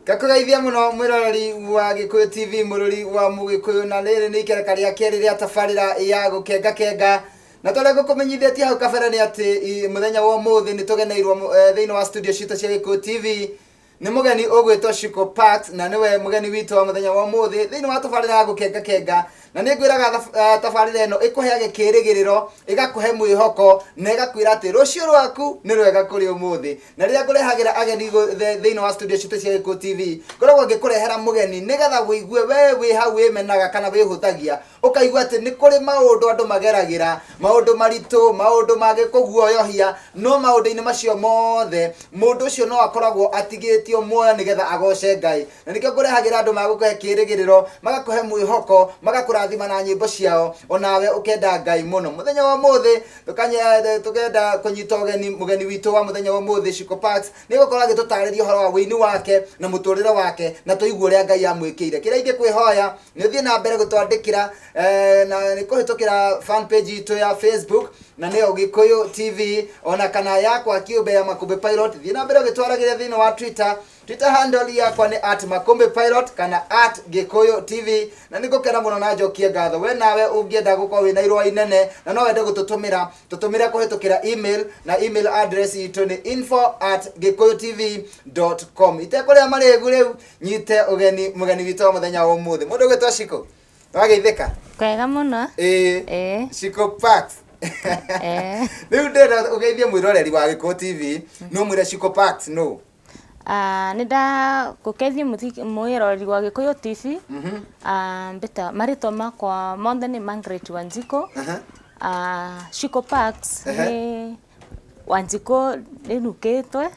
Ngakũgeithia mũno mwĩroreri wa Gĩkũyũ TV, mũrũri wa Mũgĩkũyũ, na rĩrĩ nĩ ikereka rĩa kerĩ rĩa tabarĩra ya gũkenga kenga. Na torĩa ngũkũmenyithĩtie hau kabere nĩ atĩ mũthenya wa ũmũthĩ nĩ tũgeneirwo thĩinĩ wa studio citũ cia Gĩkũyũ TV nĩ mũgeni ũgwĩtwo Shiko Parks, na nĩwe mũgeni witũ wa mũthenya wa ũmũthĩ thĩinĩ wa tabarĩra ya gũkenga kenga. Na nĩ ngwĩraga tabarĩra ĩno ĩkũheage kĩrĩgĩrĩro, ĩgakũhe mwĩhoko, na ĩgakwĩra atĩ rũciũ rwaku nĩ rwega kũrĩ ũmũthĩ. Na rĩrĩa ngũrehagĩra ageni thĩinĩ wa studio citũ cia Gĩkũyũ TV, ngoragwo ngĩkũrehera mũgeni nĩgetha wĩigue we wĩ hau wĩmenaga kana wĩhũthagia, ũkaigua atĩ nĩ kũrĩ maũndũ andũ mageragĩra, maũndũ maritũ, maũndũ mangĩkũguoyohia, no maũndũ-inĩ macio mothe mũndũ ũcio no akoragwo atigĩtio muoyo nĩgetha agoce Ngai. Na nĩkĩo ngũrehagĩra andũ magũkũhe kĩrĩgĩrĩro, magakũhe mwĩhoko, magakũrathima na nyĩmbo ciao, onawe ũkenda Ngai mũno. Mũthenya wa ũmũthĩ tũkenda kũnyita ũgeni mũgeni witũ wa mũthenya wa ũmũthĩ Shiko Parks, nĩ gũkorwo agĩtũtarĩria ũhoro wa wĩini wake na mũtũrĩre wake, na tũigue ũrĩa Ngai amwĩkĩire. Kĩrĩa ingĩkwĩhoya nĩ ũthiĩ na mbere gũtwandĩkĩra na nĩ kũhĩtũkĩra fan page itũ ya Facebook, na nĩyo Gĩkũyũ TV, ona kana yakwa kĩũmbe ya Makũmbĩ Pilot. Thiĩ na mbere ũgĩtwaragĩria thĩinĩ wa Twitter. Twitter handle yakwa nĩ at Makũmbĩ Pilot kana at Gĩkũyũ TV, na nĩ ngũkena mũno na njokie ngatho. We nawe ũngĩenda gũkorwo wĩna irũa inene na no wende gũtũtũmĩra, tũtũmĩre kũhĩtũkĩra email, na email address itũ nĩ info@gĩkũyũtv.com. Itekũrĩa marĩgu rĩu nyite ũgeni mũgeni witũ wa mũthenya wa ũmũthĩ, mũndũ ũgwĩtwo Shiko. Wageithĩka? Kwega mũno. Ĩĩ. Ĩĩ. Shiko Parks. Ĩĩ. Rĩu ndĩrenda ũgeithie mwĩroreri wa Gĩkũyũ TV, no mwĩre Shiko Parks no. Ah, nĩ ndagũkeithia mwĩroreri wa Gĩkũyũ TV. Ah, mbĩta marĩtwa makwa mothe nĩ Margaret Wanjikũ. Ah, Shiko Parks nĩ Wanjikũ rĩnukĩtwe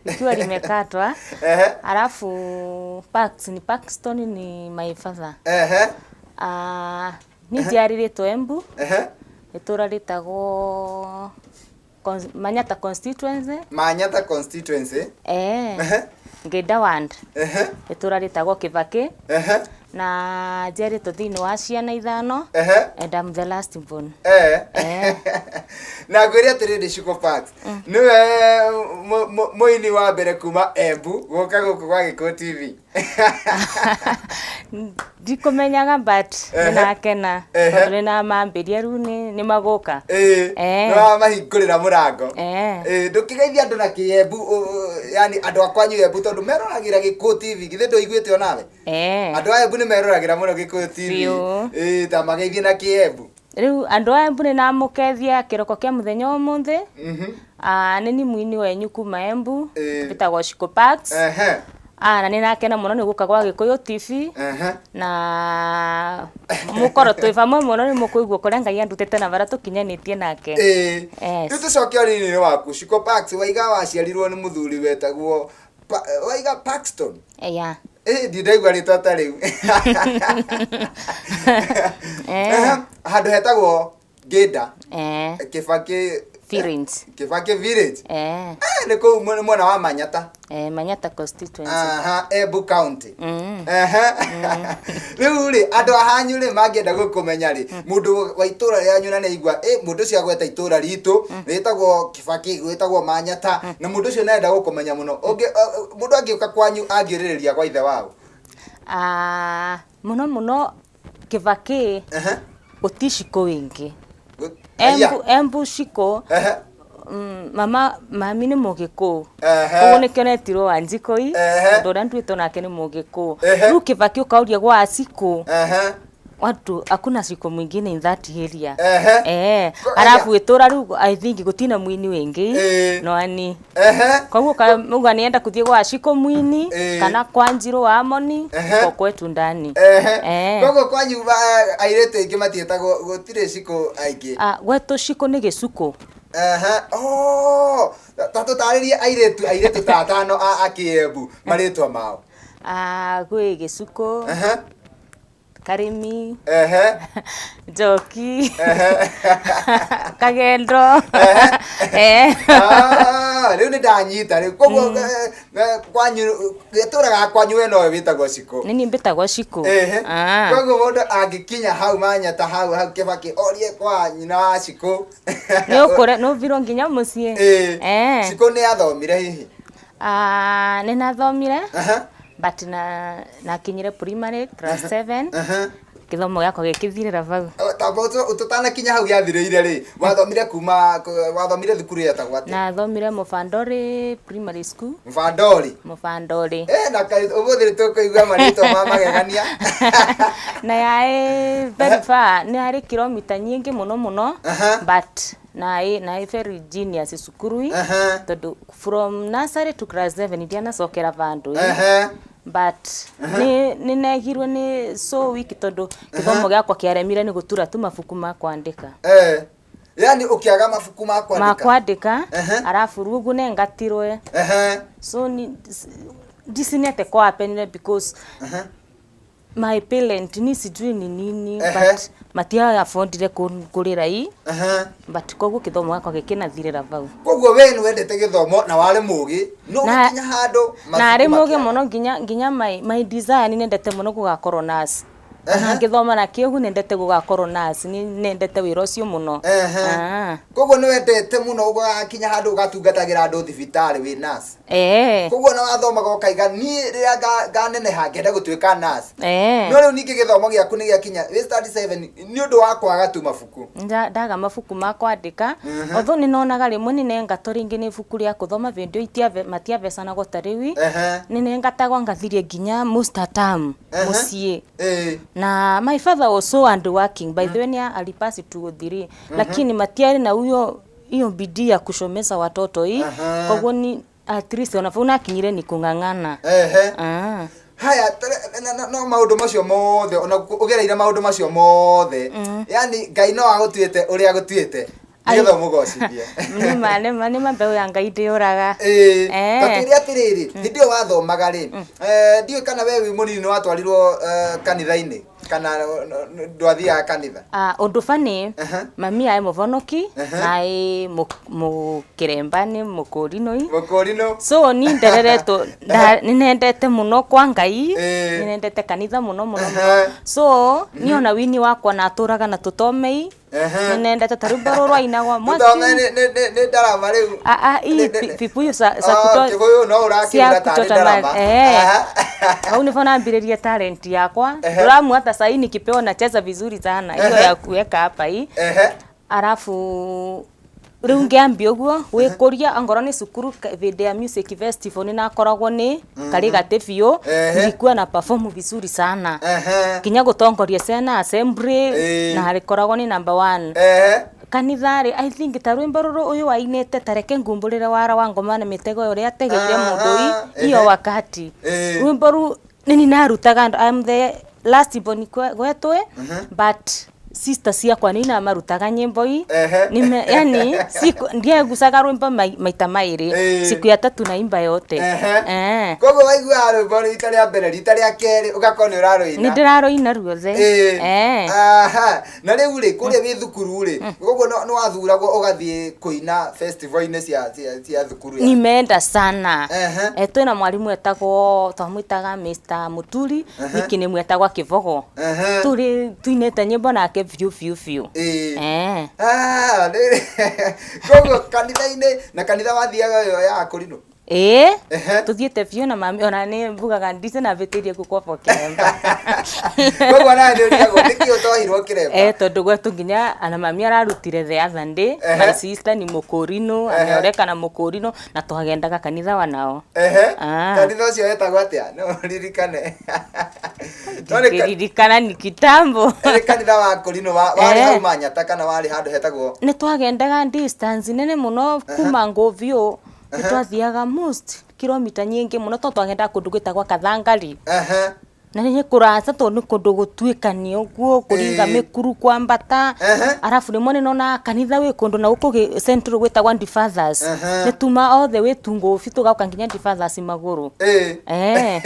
likiwa limekatwa. Alafu Parks ni Paxton ni my father. Ah, niĩ njiarĩrĩtwo Embu, itũra rĩtagwo Manyata constituency. Manyata constituency. Ngĩnda ward. Itũra rĩtagwo Kĩbakĩ. Na njiarĩtwo thĩinĩ wa ciana ithano. And I'm the last born. Na ngwĩre atĩrĩrĩ, Shiko Parks nĩwe mũini wa mbere kuma Embu gũka gũkũ gwa Gĩkũyũ TV. Ndikũmenyaga, but nĩnakena tondũ nĩnamambĩria rĩu nĩ magũka. Nĩwamahingũrĩra mũrango. Ĩĩ. Ndũkĩgeithia andũ na kĩembu, yani andũ a kwanyu Embu, tondũ meroragĩra Gĩkũyũ TV. Githĩ ndũiguĩte onawe? Ĩĩ. Andũ a Embu nĩ meroragĩra mũno Gĩkũyũ TV. Biũ. Ĩĩ, ta mageithie na kĩembu. Rĩu andũ a Embu nĩnamũkethia kĩroko kĩa mũthenya wa ũmũthĩ. Ah, nĩ ni mũini wenyu kuma Embu, wĩtagwo Shiko Parks. Ah, na nĩndakena mũno nĩ gũka gwa Gĩkũyũ TV. Na mũkorwo twĩ vamwe mũno nĩ mũkũigua kũrĩa Ngai andutĩte na barĩa tũkinyanĩtie nake. Ĩĩ. Rĩu tũcoke ũnini-inĩ waku, Shiko Parks, waiga waciarirwo nĩ mũthuri wetagwo waiga Paxton? Yeah. Ĩĩ, ndirĩ ndaigua rĩtwa ta rĩu. Handũ hetagwo Ngĩnda. Kĩbakĩ Village. Kĩbakĩ village. Eh. Nĩ kũu mwena wa Manyata. Manyata constituency. Aha, Embu County. Rĩu rĩ, andũ a hanyu rĩ mangĩenda gũkũmenya rĩ, mũndũ wa itũra rĩanyu na nĩaigua mũndũ ũcio agweta itũra ritũ rĩtagwo Kĩbakĩ, rĩtagwo Manyata, na mũndũ ũcio nĩarenda gũkũmenya mũno. Mũndũ angĩũka kwanyu angĩũrĩrĩria gwa ithe wao? Ah, mũno mũno Kĩbakĩ gũti Shiko wĩngĩ. Aya. Embu, Embu Shiko. Mama mami nĩ mũgĩkũyũ. Koguo nĩkĩo netirwo Wanjikũ i, tondũ ũrĩa nduĩtwo nake nĩ mũgĩkũyũ. Rĩu Kĩbakĩ ũkauria gwa Shiko, watu hakuna Shiko mwingine in that area. Arabu itũra rĩu I think gũtina mwini wĩngĩ no ani. Koguo uga nĩenda kũthiĩ gwa Shiko mwini kana kwa Njirũ wa Amoni, uko kwetu ndani. Koguo kwanyu airĩtu aingĩ matiĩtagwo, gũtirĩ Shiko aingĩ? Ah, gwetũ Shiko nĩ gĩcukũ. Oh, ta tũtarĩrie airĩtu ta atano a Kĩembu marĩtwa mao. Ah, gwĩ gĩcukũ, Karĩmi, Njoki, Kagendo. Ah, rĩu nĩ ndanyita rĩu. Koguo kwanyu gĩtũraga kwanyu we nowe wĩtagwo Shiko? Nĩ niĩ mbĩtagwo Shiko. Ah. Koguo mũndũ angĩkinya hau Manyata, hau Kĩbakĩ, orie kwa nyina wa Shiko. Nĩ ũkũre nĩ ũthirwo nginya mũciĩ. Shiko nĩ athomire hihi? Ah, nĩ nathomire. But na nakinyire primary class 7, gĩthomo gĩakwa gĩkĩthirĩra vau. Tamba tũtanakinya hau gĩathirĩire rĩ, wathomire kuma wathomire thukuru yetagwo atĩa? Nathomire Mũbandori Primary School. Mũbandori. Mũbandori. Eh, na kaĩ ũmũthĩ nĩ tũkũigua marĩtwa ma magegania. Na yaĩ very far, nĩ yarĩ kilomita nyingĩ mũno mũno. But naĩ very genius cukuru, tondũ from nursery to class 7 ndianacokera vandũ. But nĩ negirwo nĩ so weak, tondũ gĩthomo gĩakwa kĩaremire nĩ gũtura tu mabuku ma kwandĩka. Eh, yani ũkĩaga mabuku ma ma kwandĩka. Kwandĩka. Arabu rĩu ũguo nengatirwe. So ni ndicinete kwa happenire because my parent ni sijui ni nini, but matia affordire kũngũrĩra i. But koguo gĩthomo gĩakwa gĩkĩnathirĩra vau. Koguo we nĩ wendete gĩthomo na warĩ mũgĩ, no ũgĩkinya handũ na arĩ mabuku mũgĩ makĩaga. Mũno, nginya my desire nĩ nendete mũno gũgakorwo nurse. Ona ngĩthoma na kĩogu nendete gũgakorwo nurse, nĩ nendete wĩra ũcio mũno. Ah. Koguo nĩ wendete mũno ũgakinya handũ ũgatungatagĩra andũ thibitarĩ wĩ nurse. Eh. Koguo na wathomaga ũkaiga, niĩ rĩrĩa nganeneha ngenda gũtuĩka nurse. Eh. No rĩu ningĩ gĩthomo gĩaku nĩ gĩakinya wĩ standard 7 nĩ ũndũ wa kwaga tu mabuku. Ndaga mabuku ma kwandĩka, although nĩ nonaga rĩmwe nĩ nengatwo rĩngĩ nĩ ibuku rĩa kũthoma vĩndĩ ĩyo matiabecanagwo ta rĩu. Nĩ nengatagwo ngathirie nginya most a term mũciĩ. Na my father was so hard working, by the way. Ni alipasi 203, lakini matiarĩ na huyo hiyo bidii ya kushomesa watoto hii. Koguo ni at least ona vau nakinyire ni kung'ang'ana. Ah. Haya, no maũndũ macio mothe, ona ũgereire maũndũ macio mothe, yani Ngai no agũtuĩte ũrĩa agũtuĩte nĩgetha ũmũgocithie. Nĩma, nĩma, nĩma, mbeũ ya Ngai ndĩũraga. Ta twĩre atĩrĩrĩ, hĩndĩ ĩyo wathomaga rĩ, ndiũĩ kana we wĩ mũnini nĩ watwarirwo kanitha-inĩ kana ndwathiaga kanitha? Ah, ũndũ bani, mami aĩ mũvonoki na aĩ mũkĩremba, nĩ mũkũrinoi. Mũkũrinũ. So ni ndereretwo nĩ nendete mũno kwa Ngai. Nĩ nendete kanitha mũno mũno mũno. So ni ona wini wakwa natũraga na tũtomei. Nĩ nendete ta rwĩmbo rũrũ rwainagwa mwaki. Tũtome nĩ ndarama rĩu? Ah, ah, ii vibuyu za Oh, kĩbũyũ no ũrakĩũra cia tarĩ kuchota ndarama. maji. Eh. Hau nivo nambĩrĩria talent yakwa. Ndũramu hata sahii nikipewa nacheza vizuri sana hiyo ya kuweka hapa hii. Arafu rĩu ngĩambia ũguo gwĩkũria, ongorwo nĩ cukuru, hĩndĩ ya music festival nĩ nakoragwo nĩ karĩ gatĩ biũ. Nilikuwa na perform vizuri sana, nginya gũtongoria ciana assembly, na rĩkoragwo nĩ number one. Kanitha rĩ, I think ta rwĩmbo rũrũ ũyũ wainĩte, ta reke ngumbũrĩre wara wa ngoma na mĩtego ũrĩa ategeire mũndũ hiyo wakati. Rwĩmbo ru nĩ ninarutaga andũ. I'm the last born gwetwe, but sister ciakwa nĩ inamarutaga nyĩmbo i. Nime, yani siku ndiegucaga rwĩmbo maita maĩrĩ. Siku ya tatu naimba yote. Eh. Koguo waiguaga rwĩmbo rita rĩa mbere, rita rĩa kerĩ ũgakorwo nĩ ũrarũina. Nĩ ndĩrarũina ruothe. Eh. Aha. Na rĩu rĩ, kũrĩa wĩ thukuru rĩ, koguo nĩ wathuragwo ũgathiĩ kũina festival-inĩ cia thukuru ya Nimeenda sana. Eh, twĩna mwarimũ etagwo, twamwĩtaga Mr. Muturi, nickname etagwa Kĩbogo. Tũrĩ tuinĩte nyĩmbo nake biũ biũ biũ. Eh. Ah, koguo kanitha-inĩ, na kanitha wathiaga ĩyo ya akũrinũ? Ĩĩ. Tũthiĩte biũ na mami, ona nĩ mbugaga ndice na mbĩtĩirie gũkwamba kĩremba. Koguo nawe nĩ ũrigagwo nĩkĩ ũtohirwo kĩremba. Eh, tondũ gwetu nginya ana mami ararutire the other day. My sister ni mũkũrinũ, ameoreka na mũkũrinũ, na twagendaga kanitha wa nao. Ah. Kanitha ũcio wetagwo atĩa, no ũririkane? No nĩ Ngĩririkana ni kitambo. Nĩ kanitha wa akũrinũ warĩ hau Manyata kana warĩ handũ hetagwo? Nĩ twagendaga distance nene mũno kuma Ngũbiũ, nĩ twathiaga most kilomita nyingĩ mũno, tondũ twagendaga kũndũ gwĩtagwo Kathangari. Na nĩ kũraca, tondũ nĩ kũndũ gũtuĩkania ũguo, kũringa mĩkuru, kwambata. Arabu rĩmwe nĩ nonaga kanitha wĩ kũndũ na gũkũ central gwĩtagwo Ndi Fathers. Nĩ tuma othe wĩ Tungũbi tũgoka nginya Ndi Fathers magũrũ. Eh.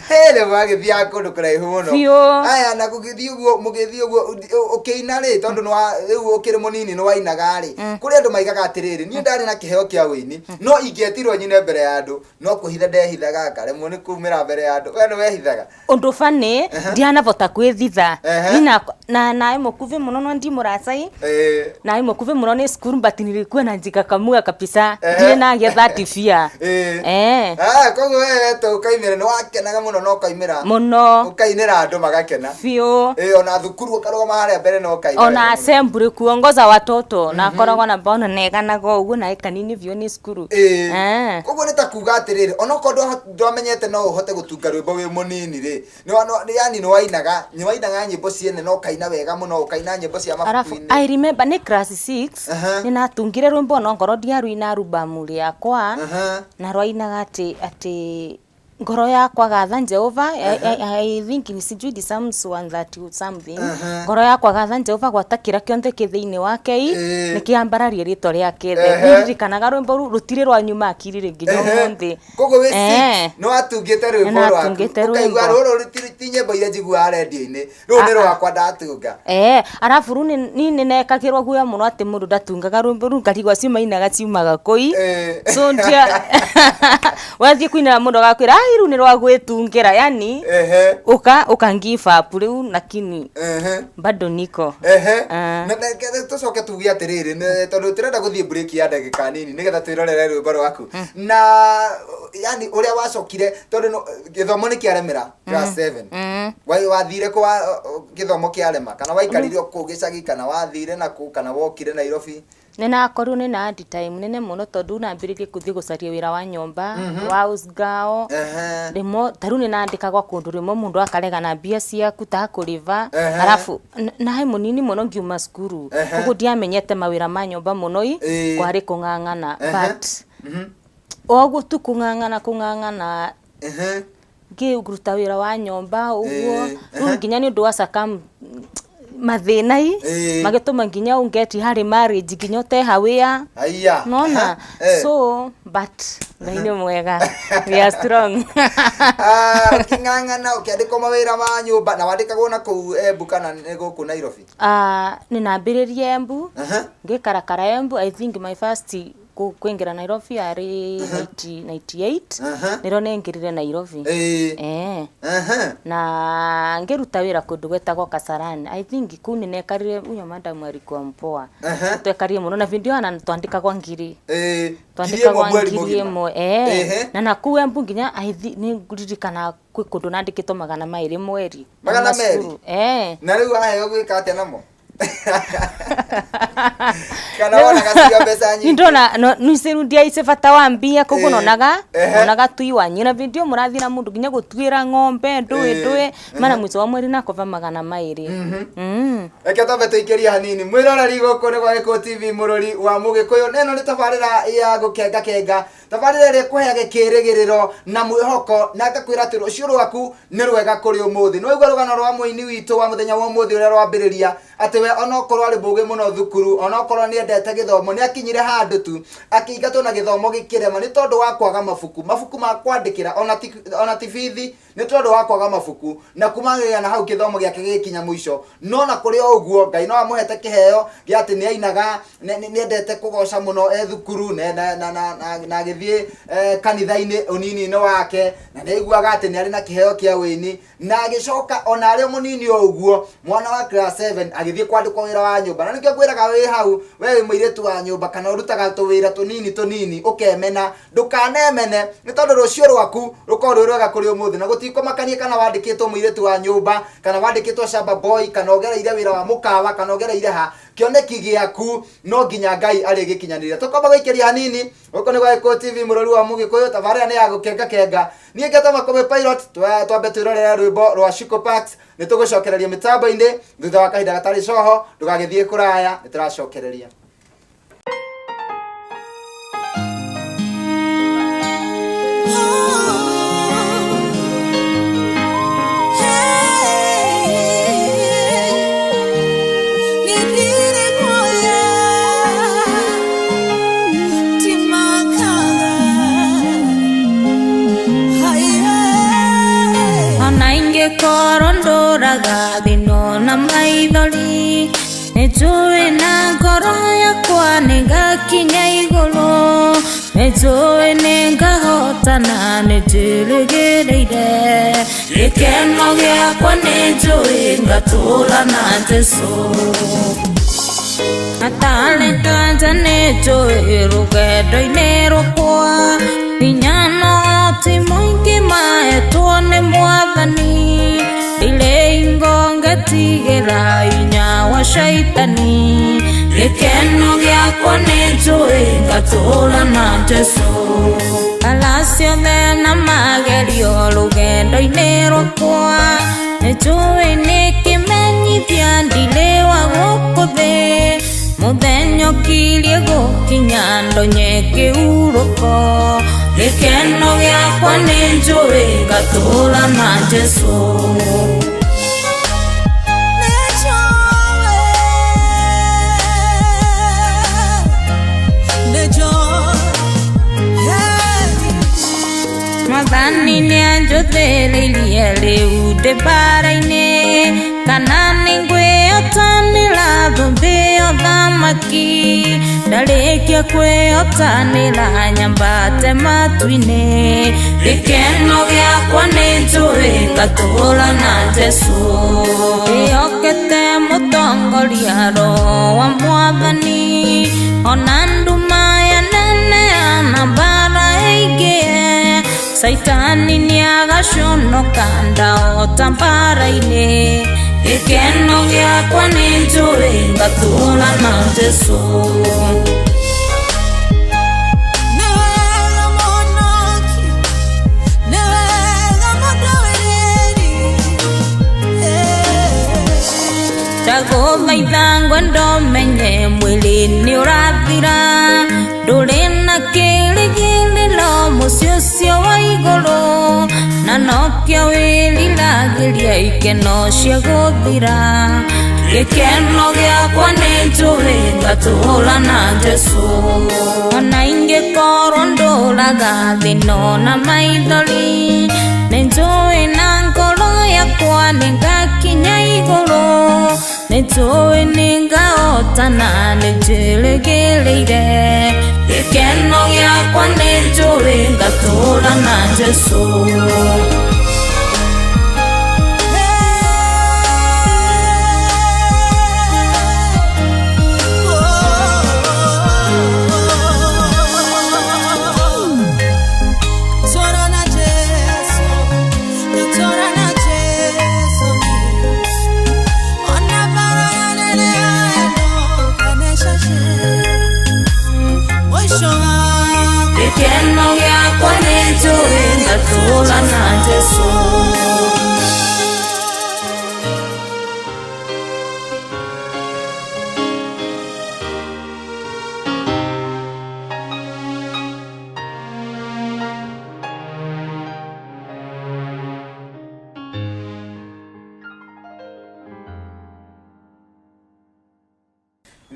Hĩrĩ mwagĩthiaga kũndũ kũraihu mũno. Biũ. Aya, na gũgĩthiĩ ũguo, mũgĩthiĩ ũguo ũkĩina rĩ, tondũ rĩu ũkĩrĩ mũnini nĩ wainaga rĩ, kũrĩ andũ maigaga atĩrĩrĩ, niĩ ndarĩ na kĩheo kĩa ũini, no ingĩetirwo nyine mbere ya andũ, no kwĩhitha ndehithaga, ngaremwo nĩ kumĩra mbere ya andũ. We nĩ wehithaga? Wehithaga. Undu bani ndianavota kwithitha. Ehe. Nina na nae mukuvi muno no ndi muracai. Nae mukuvi muno ni cukuru, but nilikuwa na njikakamua kabisa. Ndirĩ nagĩa 30 fear. Ah, koguo we wetwo ũkaimĩra nĩ wakenaga mũno na ũkaimĩra. Muno. Ũkainĩra andũ magakena. Biũ. Ona thukuru ũkarũgama harĩa mbere na ũkaina Ona wega mũno. Assembly kuongoza watoto na koragwo na mbona neganaga ũguo na kanini biũ nĩ cukuru. Koguo nĩ ta kuga atĩrĩrĩ, onokorwo ndwamenyete no ũhote gũtunga rwĩmbo wĩ mũnini rĩ, yani nĩ wainaga nyĩmbo ciene na ũkaina wega mũno, ũkaina nyĩmbo cia Arafu mabuku-inĩ. I remember nĩ class 6 nĩ natungire rwĩmbo no ngorwo ndiaruina albamu rĩakwa. Na rwainaga atĩ ngoro yakwa gatha Jehova. I think ni sijui ni Psalms 130 something. Ngoro yakwa gatha Jehova, gwata kĩrĩa kĩonthe kĩ thĩinĩ wake i nĩkĩambararie rĩtwa rĩake the. Nĩndirikanaga rwĩmbo rũu rũtirĩ rwa nyuma akiri nginya ũmũthĩ. Koguo wĩ six nĩ watungĩte rwĩmbo Nĩ rwaku. natungĩte Ũkaigua rwĩmbo. rũrũ ti nyĩmbo iria njiguaga rendio-inĩ, rũrũ nĩ Ah, ah. rwakwa ndatunga. Arabu rĩu ni nĩnekagĩrwo guoya mũno atĩ mũndũ ndatungaga rwĩmbo rũu, ngarigwo acio mainaga ciumaga kũi. So ndia wathiĩ kũinĩra mũndũ agakwĩra, "Ai, rĩu nĩ rwa gwĩtungĩra," yani uka give up rĩu, lakini bado niko. Ah. Na tũcoke tuge atĩrĩrĩ, tondũ tũrenda gũthiĩ break ya ndagĩka nini nĩgetha twĩrorere rwĩmbo rwaku na yani ũrĩa wacokire, tondũ gĩthomo nĩ kĩaremera class 7. Wathire kũ gĩthomo kĩarema, kana waikarire o kũu gĩcagi, kana wathire na kũ, kana wokire Nairobi? Nĩ nakorirwo nĩ na hard time nene mũno, tondũ nambĩrĩrie gũthiĩ gũcaria wĩra wa nyũmba wa house girl. Rĩmwe ta rĩu nĩ nandĩkagwo kũndũ, rĩmwe mũndũ akarega na mbia ciaku takũrĩva. Arabu naĩ mũnini mũno ngiuma cukuru, koguo ndiamenyete mawĩra ma nyũmba mũno i. Kwarĩ kũng'ang'ana, but oguo tu kũng'ang'ana ngĩruta wĩra wa nyũmba ũguo. Rĩu nginya nĩ ũndũ wa circum mathĩna i magĩtũma nginya ũngeti harĩ marriage nginya ũteha wĩa. Aya. Nona. So but Ngai nĩ mwega, we are strong. Ah, ũkĩng'ang'ana ũkĩandĩkwo mawĩra ma nyũmba, na wandĩkagwo na kũu Embu kana nĩ gũkũ Nairobi? Nĩ nambĩrĩrie Embu. Ngĩkarakara Embu. I think my first kwingĩra Nairobi yarĩ 1998. Nĩrĩo nĩngĩrire Nairobi. Na ngĩruta wĩra kũndũ gwetagwo Kasarani. I think kũu nĩnekarire huyo madam alikuwa mpoa. Twekarire mũno na video ana twandĩkagwo ngiri. Ngiri Twandĩkagwo ĩmwe mweri ngiri mũgima. ĩmwe. Na nakũu Embu nginya I nĩ ngũririkana kwĩ kũndũ nandĩkĩtwo 200 mweri. 200? Cukuru. Na rĩu waheo gwĩka atĩa namo, kana wonaga cia mbeca nyingĩ? Nindona niciru ndiaice bata wa mbia, koguo nonaga nonaga tui wanyu na video mũrathi na mũndũ nginya gũtuĩra ng'ombe ndũĩ ndũĩ mana mwico wa mweri nakova 200. Reke twambe tũikĩrie hanini, mwĩroreri. Gũkũ nĩ gwa Gĩkũyũ TV, mũrũri wa mũgĩkũyũ, na ĩno nĩ tabarĩra ya gũkenga kenga, tabarĩra ĩrĩa ĩkũheage kĩrĩgĩrĩro na mwĩhoko na ngakwĩra atĩ rũciũ rwaku nĩ rwega kũrĩ ũmũthĩ. Nĩ waigua rũgano rwa mũini witũ wa mũthenya wa ũmũthĩ ũrĩa rwambĩrĩria atĩ we onokorwo arĩ mũũgĩ mũno thukuru, onokorwo nĩ endete gĩthomo, nĩ akinyire handũ tu akĩingatwo na gĩthomo gĩkĩrema nĩ tondũ wa kwaga mabuku ma kwandĩkĩra, ona ti bithi, nĩ tondũ wa kwaga mabuku, na kumagĩrĩra na hau gĩthomo gĩake gĩgĩkinya mũico. No na kũrĩ o ũguo, Ngai no amũhete kĩheo gĩa atĩ nĩ ainaga, nĩ endete kũgoca mũno e thukuru na agĩthiĩ kanitha-inĩ ũnini-inĩ wake, na nĩ aiguaga atĩ nĩ arĩ na kĩheo kĩa wĩini, na agĩcoka ona arĩ o mũnini o ũguo, mwana wa class 7, agĩthiĩ kwandĩkwo wĩra wa nyũmba. Na nĩkĩo ngwĩraga wĩ hau, we wĩ mũirĩtu wa nyũmba kana ũrutaga tũwĩra tũnini tũnini, ũkemena, ndũkanemene, nĩ tondũ rũciũ rwaku rũkorwo rwĩ rwega kũrĩ ũmũthĩ. Na gũtikũmakania kana wandĩkĩtwo mũirĩtu wa nyũmba, kana wandĩkĩtwo shamba boy, kana ũgereire wĩra wa mũkawa, kana ũgereire ha, kĩoneki gĩaku no nginya Ngai arĩgĩkinyanĩria. Tũkomba gũikĩria hanini. Gũkũ nĩ gwa Gĩkũyũ TV, mũrũri wa mũgĩkũyũ, tabarĩra nĩ ya gũkenga kenga. Niĩ ngetwo Makũmbĩ Pilot. Twambe twĩrorere rwĩmbo rwa Shiko Parks. Nĩ tũgũcokereria mĩtambo-inĩ thutha wa kahinda gatarĩ coho. Ndũgagĩthiĩ kũraya, nĩ tũracokereria. Ona ingĩkorwo ndũraga thĩno na maithori, nĩnjũĩ na ngoro yakwa nĩngakinya igũrũ, nĩnjũĩ nĩngahotana, nĩnjĩrĩgĩrĩire. Gĩkeno gĩakwa nĩ njũĩ ngatũũra na Jesũ. Hatarĩ nganja nĩ njũĩ rũgendo-inĩ rwakwa, hinya na ũhoti mũingĩ mahetwo nĩ Mwathani. Ndirĩ hingo ngetigĩra hinya wa caitani. Gĩkeno gĩakwa nĩ njũĩ ngatũũra na Jesũ. Mbara ciothe na magerio rũgendo-inĩ rwakwa, nĩ njũĩ nĩ kĩmenyithia ndirĩ wa gũkũ thĩ. Mũthenya ũkirie gũkinya ndonye kĩhurũko. Gĩkeno gĩakwa nĩ njũĩ ngatũũra na Jesũ. Mwathani nĩanjũthĩrĩirie rĩu ndĩ mbara-inĩ, kana nĩngwĩyotanĩra thũmbĩ ya ũthamaki. Ndarĩkia kwĩyotanĩra nyambate matu-inĩ. Gĩkeno gĩakwa nĩ njũĩ ngatũũra na Jesũ. Ndĩhokete mũtongoria Roho wa Mwathani, ona nduma ya nene na mbara ĩingĩhe. Caitani nĩagaconoka ndahota mbara-inĩ. Gĩkeno gĩakwa nĩ njũĩ ngatũũra na Jesũ. Ndagũthaitha ngwenda ũmenye mwĩrĩ nĩ ũrathira, ndũrĩ na kĩĩrĩgĩrĩro mũciĩ ũcio wa igũrũ, na nokĩo wĩriragĩria ikeno cia gũthira. Gĩkeno gĩakwa nĩ njũĩ ngatũũra na Jesũ. Ona ingĩkorwo ndũraga thĩ ĩno na maithori, nĩ njũĩ na ngoro yakwa nĩngakinya igũrũ. Nĩ njũĩ nĩngahotana nĩ njĩrĩgĩrĩire. Gĩkeno gĩakwa nĩ njũĩ ngatũũra na Jesũ. Gĩkeno gĩakwa nĩ njũĩ ngatũũra na Jesũ.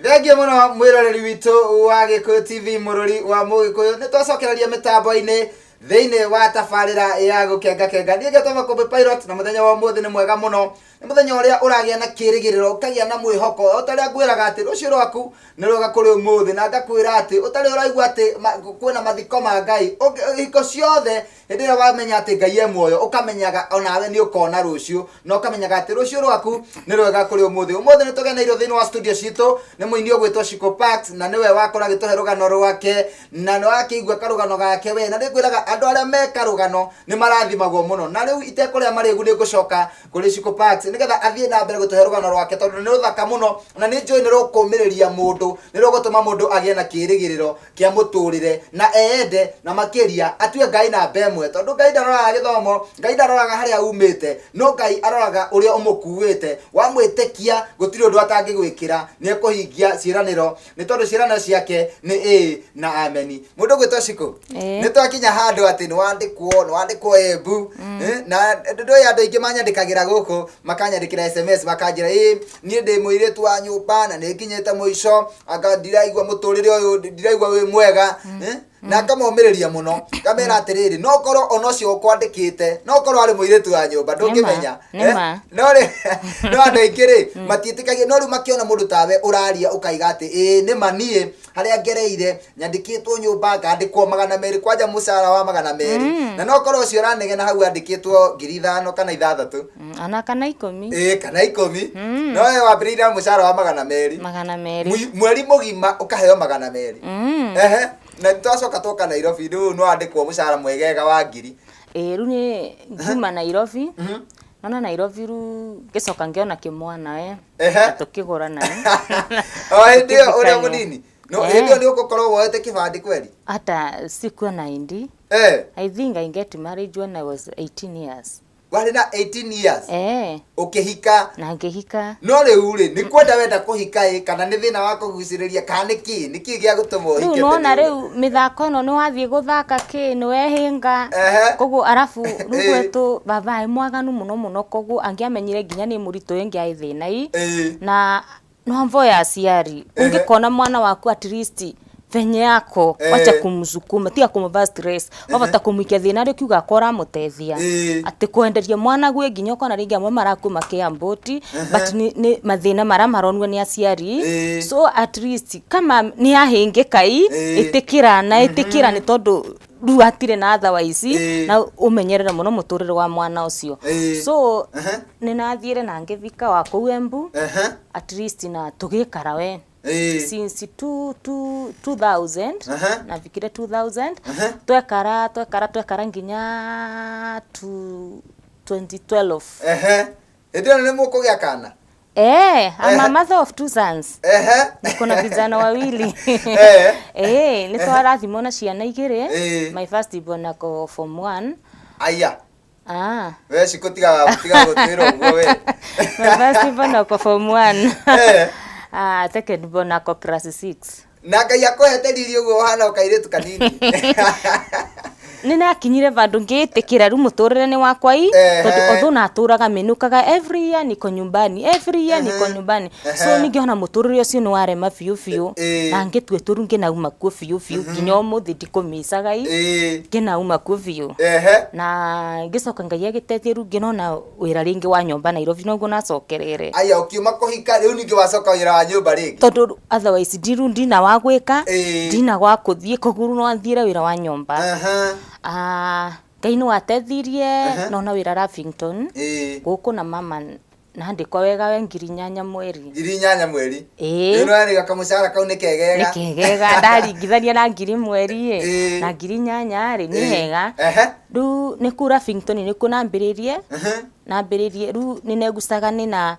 Thengiũ mũno mwĩroreri witũ wa Gĩkũyũ TV mũrũri wa Mũgĩkũyũ, nĩ twacokereria mĩtambo-inĩ thĩinĩ wa tabarĩra ya gũkengakenga. Niĩ ngetwo Makũmbĩ Pilot, na mũthenya wa ũmũthĩ nĩ mwega mũno, nĩ mũthenya ũrĩa ũragĩa na kĩĩrĩgĩrĩro, ũkagĩa na mwĩhoko, o ta ũrĩa ngwĩraga atĩ rũciũ rwaku nĩ rwega kũrĩ ũmũthĩ, na ngakwĩra atĩ ũtarĩ ũraigua atĩ kwĩna mathiko ma Ngai, hingo ciothe hĩndĩ ĩrĩa wamenya atĩ Ngai e muoyo, ũkamenyaga onawe nĩ ũkona rũciũ, na ũkamenyaga atĩ rũciũ rwaku nĩ rwega kũrĩ ũmũthĩ. Ũmũthĩ nĩ tũgeneirwo thĩinĩ wa studio citũ nĩ mũini ũgwĩtwo Shiko Parks, na nĩwe wakorwo agĩtũhe rũgano rwake, na nĩ wakĩigua karũgano gake we, na nĩngwĩraga andũ arĩa me karũgano nĩ marathimagwo mũno. Na rĩu itekũrĩa marĩgu nĩ ngũcoka kũrĩ Shiko Parks nĩgetha athiĩ na mbere gũtũhe rũgano rwake, tondũ nĩ rũthaka mũno, na nĩ njũĩ nĩ rũkũmĩrĩria mũndũ, nĩ rũgũtũma mũndũ agĩe na kĩĩrĩgĩrĩro kĩa mũtũrĩre, na eyende, na makĩria atue Ngai namba ĩmwe, tondũ Ngai ndaroraga gĩthomo, Ngai ndaroraga harĩa umĩte, no Ngai aroraga ũrĩa ũmũkuĩte. Wamwĩtĩkia gũtirĩ ũndũ atangĩgwĩkĩra, nĩ ekũhingia ciĩranĩro, nĩ tondũ ciĩranĩro ciake nĩ ĩĩ na ameni. Mũndũ ũgwĩtwo Shiko, nĩ twakinya handũ atĩ nĩ wandĩkwo Embu, na ndũĩ andũ aingĩ manyandĩkagĩra gũkũ, makanyandĩkĩra SMS makanjĩra ĩĩ niĩ ndĩ mũirĩtu wa nyũmba na nĩ nginyĩte mũico, anga ndiraigua mũtũrĩre ũyũ, ndiraigua wĩ mwega. Na ngamomĩrĩria mũno, ngamera atĩrĩrĩ, no korwo ona ũcio ũkwandĩkĩte no korwo arĩ mũirĩtu wa nyũmba, ndũngĩmenya. Nĩ ma. No rĩ, no andũ aingĩ rĩ matiĩtĩkagia, no rĩu makĩona mũndũ tawe ũraria ũkaiga atĩ ĩĩ nĩ ma, niĩ harĩa ngereire nyandĩkĩtwo nyũmba ngandĩkwo 200, kwanja mũcara wa 200, na no korwo ũcio ũranegena hau andĩkĩtwo 5,000 kana 6,000. Ona kana 10. Ĩĩ, kana 10, no we wambĩrĩirie na mũcara wa 200. 200. Mweri mũgima ũkaheo 200. Ehe, na twacoka twoka Nairobi, rĩu no andĩkwo mũcara mwegega wa ngiri. Ĩĩ, rĩu nĩ ngiuma Nairobi, nona Nairobi rĩu ngĩcoka ngĩona kĩmwana we, na tũkĩgũrana. O hĩndĩ ĩyo ũrĩa Tũkĩhikania. mũnini no Eh. hĩndĩ ĩyo nĩ ũgũkorwo woete kĩbandĩ kweri? Hata sikuwa na ID. I think I get married when I was 18 years. Warĩ na 18 years? Eh. Ũkĩhika? Na ngĩhika. No rĩu rĩ, nĩ kwenda wenda kũhika ĩ, kana nĩ thĩna wa kũgucĩrĩria, kana nĩ kĩ gĩa gũtũma Rĩu ũhike nona tene? Rĩu mĩthako ĩno nĩ wathiĩ gũthaka kĩ nĩ wehinga. Koguo arabu rĩu gwetũ baba ĩ mwaganu mũno mũno, koguo angĩamenyire nginya nĩ mũritũ ĩngĩ thĩna i. Na no mvoya aciari, ũngĩkona mwana waku at least venye yako, wacha kumsukuma, tiga kumuva stress, wabata kũmũikia thĩna rĩ ũkiuga ko ũramũteithia, atĩ kwenderia mwana gwĩ nginya ũkona rĩngĩ amwe marakua makĩambũti, but nĩ mathĩna marĩa maronwo nĩ aciari. So at least kama nĩ ahĩngĩka i, ĩtĩkĩra na ĩtĩkĩra nĩ tondũ rĩu hatirĩ na otherwise, na ũmenyerere mũno mũtũrĩre wa mwana ũcio. So nĩ nathiĩre na ngĩthika wa kũu Embu, at least na tũgĩkara we since 2000, nafikire 2000, twekara twekara twekara nginya 2012. Ehe, hĩndĩ ĩyo nĩ mũkũgĩa kana? Eh, I'm a mother of two sons. Niko na vijana wawili. Eh, nĩ twarathimwo na ciana igĩrĩ. My first born ako form 1. Aya. Ah. We Cikũ, tiga tiga gũtwĩra ũguo we. My first born ako form 1. Ah, second born ako class 6. Na Ngai akũhete riri ũguo ũhana o kairĩtu kanini. Nĩ nakinyire vandũ ngĩĩtĩkĩra rĩu mũtũrĩre nĩ wakwa i, tondũ although natũraga mĩnũkaga every year niko nyumbani, every year niko nyumbani, so ningĩona mũtũrĩre ũcio nĩ warema biũ biũ, na ngĩtua tũru ngĩnauma kuo biũ biũ, nginya ũmũthĩ ndikũmĩcaga i, ngĩnauma kuo biũ. Na ngĩcoka Ngai agĩteithia, rĩu ngĩnona wĩra rĩngĩ wa nyũmba Nairobi, noguo nacokerere. Aya, ũkiuma kũhika rĩu ningĩ wacoka wĩra wa nyũmba rĩngĩ? Tondũ otherwise ndiru ndina wa gwĩka, ndina gwa kũthiĩ, koguo rĩu no thiĩre wĩra wa nyũmba. Ah, Ngai nĩ wateithirie, nona wĩra Lavington gũkũ na mama nandĩkwa wega we 8,000 mweri. 8,000 mweri? Ĩĩ. Rĩu nĩwarĩga kamũcara kau nĩ kegega. Nĩ kegega, ndaringithania na ngiri mweri ĩ, na 8,000 rĩ, nĩ hega. Rĩu nĩ kuu Lavington nĩkuo nambĩrĩrie, nambĩrĩrie rĩu nĩ negucaga nĩ na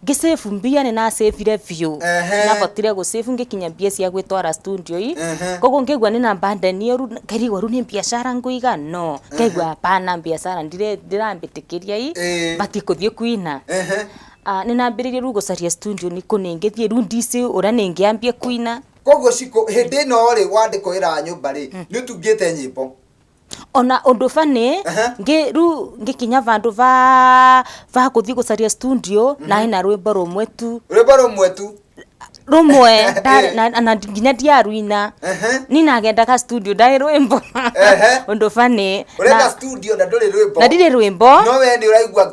ngĩsave mbia, nĩ nacĩbire biũ. Nabotire gũsave ngĩkinya mbia cia gwĩtwara studio i. Koguo ngĩigua nĩ na burden ĩyo, rĩu ngaigua rĩu nĩ biacara ngũiga, no ngaigua hapana, biacara ndirambĩtĩkĩria i, batiĩ kũthiĩ kuina. Ah, nĩ nambĩrĩirie rĩu gũcaria studio nĩkũ nĩngĩthiĩ, rĩu ndicĩ ũrĩa nĩngĩambie kuina. Koguo Cikũ, hĩndĩ ĩno rĩ wandĩkwo wĩra wa nyũmba rĩ, nĩ ũtungĩte nyĩmbo? Ona ũndũ bani, ngĩ rĩu ngĩkinya vandũ va gũthiĩ gũcaria studio, na ina rwĩmbo rũmwe tu. Rwĩmbo rũmwe tu? Rũmwe, na nginya ndiaruina. Ni nagendaga studio ndarĩ rwĩmbo. Ũndũ bani. Ũrenda studio na ndũrĩ rwĩmbo? Na ndirĩ rwĩmbo. No we nĩ ũraigua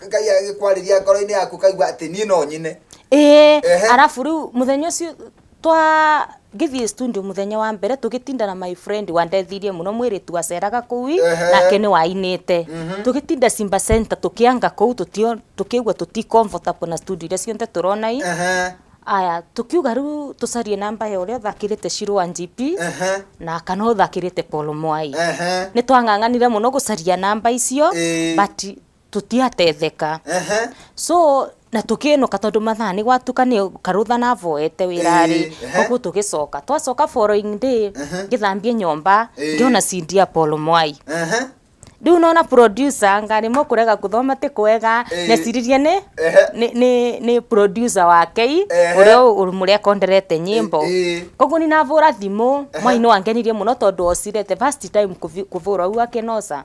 Ngai agĩkwarĩria ngoro-inĩ yaku, kaigua atĩ niĩ no nyine. Ĩĩ. Arabu rĩu mũthenya ũcio twa ngĩthiĩ studio mũthenya wa mbere, tũgĩtinda na my friend wandethirie mũno, mwĩrĩtu waceraga kũu i, nake nĩ wainĩte. Tũgĩtinda Simba Center tũkĩanga kũu, tũkĩigua tũti comfortable na studio iria ciothe tũrona i. Aya, tukiuga rĩu tũcarie namba ya ũrĩa ũthakĩrĩte Shiro wa GP na kana ũthakĩrĩte Paul Mwai. Nĩ twang'ang'anire mũno gũcaria namba icio, but tũtiatetheka. So na tũkĩĩnũka tondũ mathaa nĩ gwatuka, nĩ karũtha navoete wĩra-rĩ, koguo tũgĩcoka, twacoka following day, ngĩthambie nyũmba, ngĩona CD ya Paul Mwai. Rĩu nona producer ngarĩmwo kũrega gũthoma ti kwega, neciririe nĩ nĩ producer wake i, ũrĩa ũmũrekonderete nyĩmbo. Koguo ni navũra thimũ, Mwai nĩ wangenirie mũno tondũ ocire the first time kũvũra ũguo akĩnoca.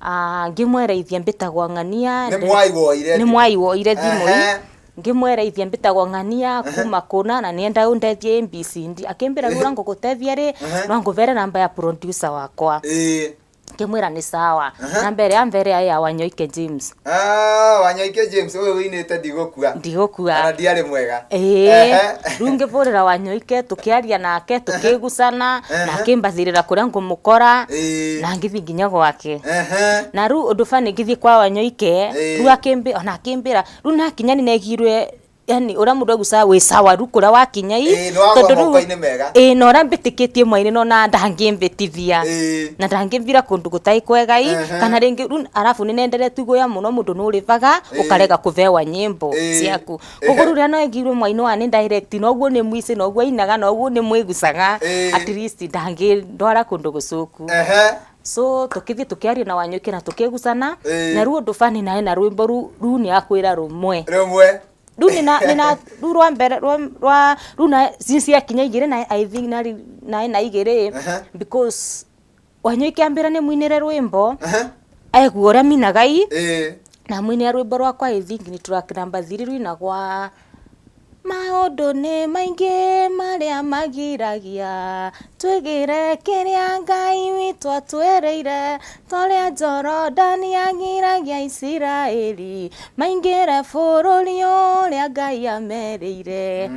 Ah, ngĩmwereithia mbĩtagwo ng'ania. Nĩ Mwai woire Nĩ thimũ. Mwai woire thimũ i. Ngimwereithia mbitagwo ng'ania kuma kuna na nienda undethie ABCD. Akimbira riu uria ngugutethia ri, no nguvere namba ya producer wakwa. Ngimwira ni sawa. Namba ĩrĩa ambere ya ya Wanyoike James. Ah, Wanyoike James ũyũ wĩinĩte Ndigũkua. Ndigũkua. Ona ndiarĩ mwega. Ĩĩ. Rĩu ngĩbũrĩra Wanyoike, tũkĩaria nake, tũkĩgucana, na akĩmbathĩrĩra kũrĩa ngũmũkora, na ngĩthiĩ nginya gwake. Na rĩu ũndũ bani ngĩthiĩ kwa Wanyoike, rĩu akĩmbĩ ona akĩmbĩra rĩu nakinya nĩnegirwe, yani ũrĩa mũndũ agucaga wĩ sawa rĩu kũrĩa wakinya i. Ĩĩ, nĩwagwa Tondũ rĩu moko-inĩ mega. Ĩĩ, na ũrĩa mbĩtĩkĩtie mwainĩ nona ndangĩmbĩtithia na ndangĩmbira kũndũ gũtarĩ kwega i, kana rĩngĩ rĩu arabu nĩnenderetio iguoya mũno, mũndũ nĩũrĩvaga ũkarega kũvewa nyĩmbo ciaku. Koguo rĩu rĩrĩa negirwe mwainĩ wa nĩ direct, noguo nĩ mwici, noguo ainaga, noguo nĩ mwĩgucaga, at least ndangĩndwara kũndũ gũcũku. So tukithie tukiaria na Wanyoike na tukigucana. Na ruo ũndũ bani nae na rwimbo ru ru ni akwira rumwe. Rũmwe. Rĩu nina rĩu rwa mbere rwa rĩu na ciakinya igĩrĩ na I think na na igĩrĩ, because Wanyoike ambĩra nĩ muinĩre rwĩmbo, aigua ũrĩa minaga i, na mwinĩra rwĩmbo rwakwa, I think ni track number 3, rwinagwa "Maũndũ nĩ maingĩ marĩa magiragia twĩgĩre kĩrĩa Ngai witũ atwĩrĩire, torĩa Jorodani agiragia Isiraeli maingĩre bũrũri ũrĩa Ngai amerĩire."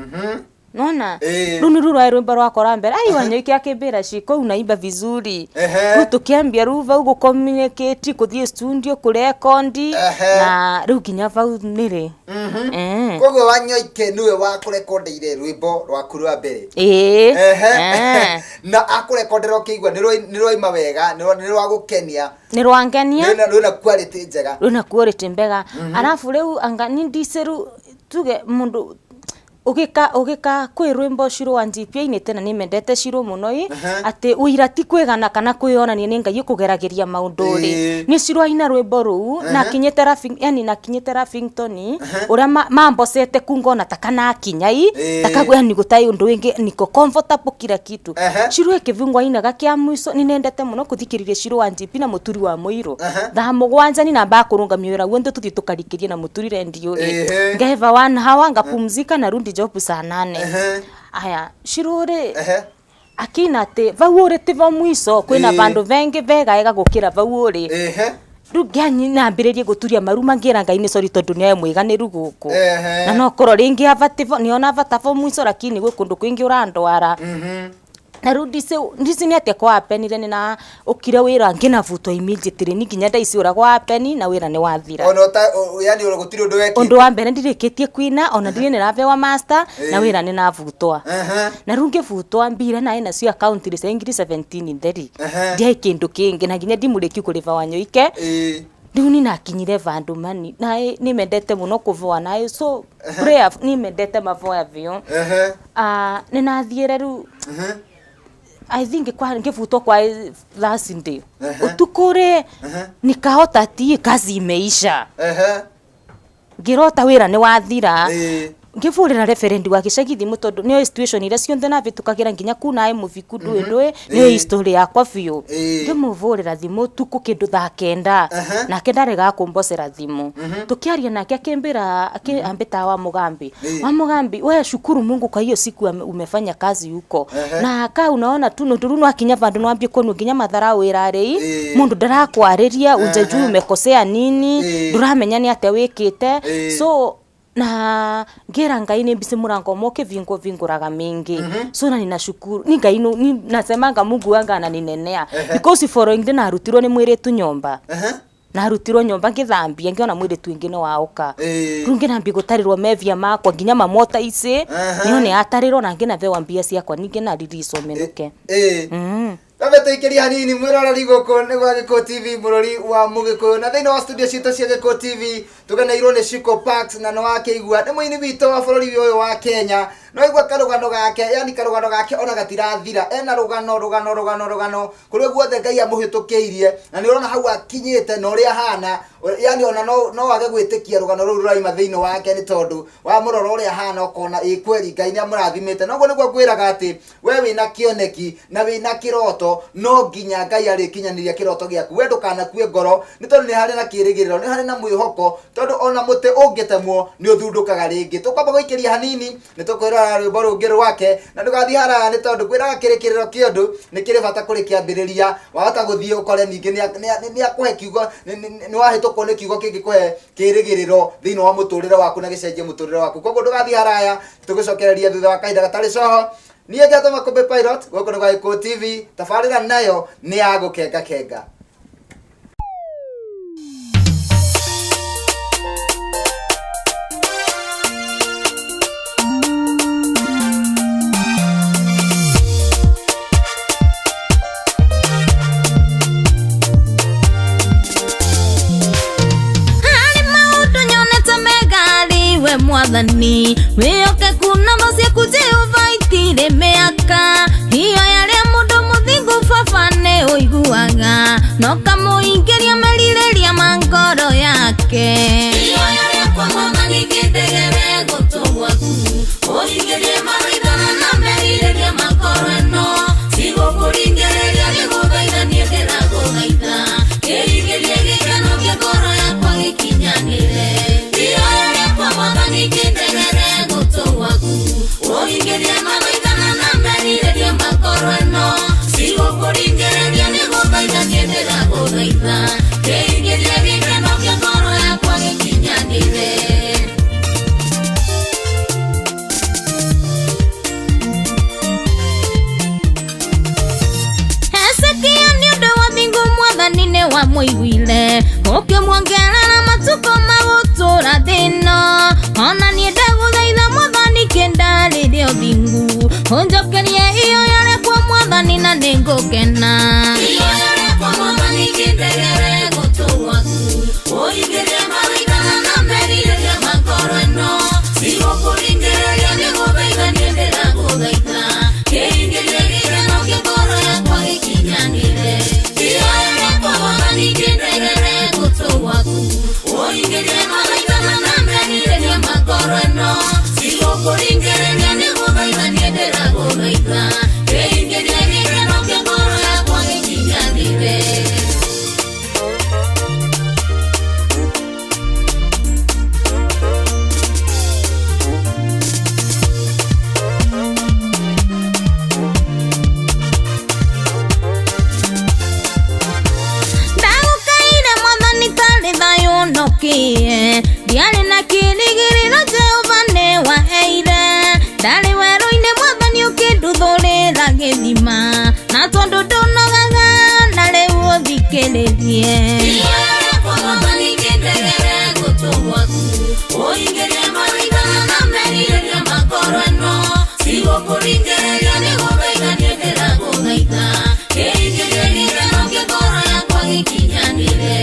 Nona rĩu nĩ rũrwaĩ rwĩmbo rwakwa rwa mbere. Ai, Wanyoike akĩmbĩra, "Shiko, unaimba vizuri." Rĩu tũkĩambia rĩu vau gũcommunicate, kũthiĩ studio kũrekondi, na rĩu nginya vau nĩrĩ. Koguo Wanyoike nĩwe wakũrekondeire rwĩmbo rwaku rwa mbere? Ĩĩ. Na akũrekondera ũkĩigua nĩ rwaima wega, nĩ rwagũkenia? Nĩ rwangenia. Rwĩna quality njega. Rwĩna quality mbega. Arabu rĩu anga ni ndice rĩu tuge mũndũ ũgĩka kwĩ rwĩmbo Shiro wa NGP ainĩte, na nĩmendete Shiro mũno ĩ, atĩ ũira ti kwĩgana kana kwĩyonania, nĩ Ngai ũkũgeragĩria maũndũ rĩ. Nĩ Shiro aina rwĩmbo rũu na akinyĩte yani na akinyĩte Raffington ũrĩa mambocete ku ngona ta kana akinya i, taka yani gũtarĩ ũndũ wĩngĩ, niko comfortable, kila kitu. Shiro ĩkĩbungwo ainaga kĩa mũico. Nĩnendete mũno kũthikĩrĩria Shiro wa NGP na Mũturi wa Mũirũ. Thaa 7 ninambaga kũrũngamia wĩra guothe, tũthiĩ tũkarikĩrie na Mũturi rendio rĩ, ngeva one hour, ngapumzika, narundi job saa 8. Aya, Shiro rĩ, akina atĩ vau ũrĩ ti vo mwico, kwĩna vandũ vengi vegaega gũkĩra vau ũrĩ. Rĩu ngĩanyi nambĩrĩrie gũturia maruma, ngĩra Ngai nĩ sorry tondũ nĩoe mwĩganĩru gũkũ, na no korwo rĩngĩ abati nĩona bata vo mwico, lakini gwĩ kũndũ kwingĩ ũrandwara. Na rĩu ndici nĩ atĩa kwahapenire, nĩ na ũkire wĩra ngĩnabutwo immediately, ni nginya thaa ici ũrĩa kwahapen na wĩra nĩ wathira. Ona ũta yani gũtirĩ ũndũ wekĩte? Ũndũ wa mbere, ndirĩkĩtie kuina, ona ndirĩ nĩrabewa master, na wĩra nĩ nabutwa. Na rĩu ngĩbutwa mbira naĩ nacio account rĩ cia ngiri 17 theri, ndiaĩ kĩndũ kĩngĩ, na nginya ndimũrĩki kũrĩba Wanyoike. Rĩu ninakinyire vandũ mani naĩ nĩmendete mũno kũvoa naĩ, so prayer nĩmendete mavoya biũ. Ah, nĩnathiĩre rĩu, I think kwa ngĩbutwo kwa Thursday ũtukũ rĩ, nikaota ti kazi imeisha. Ngĩrota wĩra nĩ wathira. Ngĩbũrĩra referend wa gĩcagi thimũ, tondũ nĩoĩ situation iria ciothe nabĩtũkagĩra nginya kuna ĩ mũbiku ndũĩ ndũĩ, nĩoĩ history yakwa biũ. Ngĩmũbũrĩra thimũ ũtukũ kĩndũ thaa 9, nake ndaregaga kũmbocera thimũ. Tũkĩaria nake akĩmbĩra, ambĩtaga wa Mũgambi. "Wa Mũgambi, we shukuru Mungu kwa hiyo siku umefanya kazi huko, na ka unaona tu nũndũ rĩu nwakinya vandũ nwambie kuonwo nginya matharau wĩra rĩ, mũndũ ndarakwarĩria, ujajui umekosea nini, ndũramenya nĩ atĩa wĩkĩte." So na ngĩra Ngai nĩ mbici mũrango ũmwe ũkĩvingwo vingũraga mĩingĩ, so na ninashukuru ni Ngai ni nasemanga Mungu wanga ananinenea, because following day narutirwo nĩ mwĩrĩtu nyũmba. Narutirwo nyũmba ngĩthambia, ngĩona mwĩrĩtu ũngĩ nĩ waũka. Rĩu ngĩnambia gũtarĩrwo mevia makwa, nginya mamota ici nĩo nĩ atarĩrwo, na ngĩnabewa mbia ciakwa, ningĩ na release menuke. Kambe tũikĩrie hanini mwĩroreri, gũkũ nĩ gwa Gĩkũyũ TV, mũrori wa Mũgĩkũyũ, na thĩinĩ wa studio citũ cia Gĩkũyũ TV tũgeneirwo nĩ Shiko Parks, na nĩ wakĩigua nĩ mũini witũ wa bũrũri ũyũ wa Kenya. No igua karũgano gake, yani karũgano gake ona gatirathira, ena rũgano rũgano rũgano rũgano kũrĩa guothe Ngai amũhĩtũkĩirie, na nĩ ũrona hau akinyĩte na ũrĩa ahana, yani ona no age gwĩtĩkia rũgano rũu rũraima thĩinĩ wake, nĩ tondũ wamũrora ũrĩa ahana ũkona ĩ kweli Ngai nĩ amũrathimĩte. Noguo nĩguo ngwĩraga atĩ we wĩna kĩoneki na wĩna kĩroto. kĩroto no nginya Ngai arĩkinyanĩria kĩroto gĩaku. We ndũkanakue ngoro nĩ tondũ nĩ harĩ na kĩrĩgĩrĩro, nĩ harĩ na mwĩhoko, tondũ ona mũtĩ ũngĩtemwo nĩ ũthundũkaga rĩngĩ. Tũkwamba gũikĩria hanini nĩ tũkwĩrora rwĩmbo rũngĩ rwake na ndũgathiĩ haraya nĩ tondũ kwĩraga kĩrĩkĩrĩro kĩa ũndũ nĩ kĩrĩ bata kũrĩ kĩambĩrĩria. Wahota gũthiĩ ũkore ningĩ nĩ akũhe kiugo, nĩ wahĩtũkwo nĩ kiugo kĩngĩkũhe kĩrĩgĩrĩro thĩinĩ wa mũtũrĩre waku na gĩcenjie mũtũrĩre waku. Koguo ndũgathiĩ haraya, tũgũcokereria thutha wa kahinda gatarĩ coho. Niĩ ngetwo Makũmbĩ Pilot, gũkũ nĩ gwa Gĩkũyũ TV, tabarĩra nayo nĩ ya gũkenga kenga. Harĩ maũndũ nyonete mega arĩ we mwathani, wĩhokeku na tha ciaku Jehova itirĩ mĩaka. Ihoya rĩa mũndũ mũthingu baba nĩ ũiguaga, no kamũingĩria merirĩria ma ngoro yake. Ihoya rĩakwa mwathani ngĩndegere gũtũ gwaku, ũhingĩrie mathaithana na merirĩria ma ngoro ĩno. Tigũkũringĩrĩria nĩgũthaitha niĩ ndĩragũthaitha, kĩhingĩrie gĩkeno kĩa ngoro yakwa gĩkinyanĩre. Ihoya rĩakwa mwathani ngĩndegere gũtũ gwaku, ũhingĩrie mathaithana na merirĩria ma ngoro ĩno. Tigũkũringĩrĩria nĩgũthaitha niĩ ndĩragũthaitha, kĩhingĩrie gĩkeno kĩa ngoro yakwa gĩkinyanĩre. Hezekia nĩ ũndũ wa thingu mwathani nĩ wamũiguire, ũkĩmuongerera matukũ ma gũtũũra thĩ-ĩno. Ona niĩ ndagũthaitha mwathani kĩndarĩrie ũthingu, ũnjokerie ihoya rĩakwa mwathani na nĩngũkena. Ihoya rĩakwa mwathani kĩndegere gũtũ gwaku, ũhingĩrie mathaithana na merirĩria ma ngoro ĩno. Tigũkũringĩrĩria nĩgũthaitha niĩ ndĩragũthaitha, kĩhingĩrie gĩkeno kĩa ngoro yakwa gĩkinyanĩre. Ihoya rĩakwa mwathani kĩndegere gũtũ gwaku, ũhingĩrie mathaithana na merirĩria ma ngoro ĩno. Tigũkũringĩrĩria nĩgũthaitha niĩ ndĩragũthaitha, kĩhingĩrie gĩkeno kĩa ngoro yakwa gĩkinyanĩre. Ndagũkaire mwathani tarĩ thayũ nokĩe, ndiarĩ na kĩrĩgĩrĩro Jehova nĩwaheire. Ndarĩ werũ-inĩ mwathani ũkĩnduthũrĩra gĩthima, na tondũ ndũnogaga na rĩu ũthikĩrĩrie. Ihoya rĩakwa mwathani kĩndegere gũtũ gwaku, ũhingĩrie mathaithana na merirĩria ma ngoro ĩno. Tigũkũringĩrĩria nĩgũthaitha niĩ ndĩragũthaitha, kĩhingĩrie gĩkeno kĩa ngoro yakwa gĩkinyanĩre.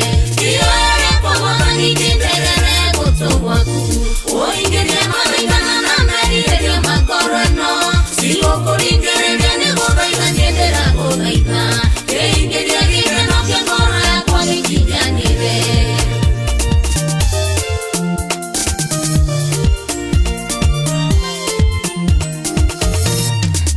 Ihoya rĩakwa mwathani kĩndegere gũtũ gwaku, ũhingĩrie mathaithana na merirĩria ma ngoro ĩno. Tigũkũringĩrĩria nĩgũthaitha niĩ ndĩragũthaitha, kĩhingĩrie gĩkeno kĩa ngoro yakwa gĩkinyanĩre.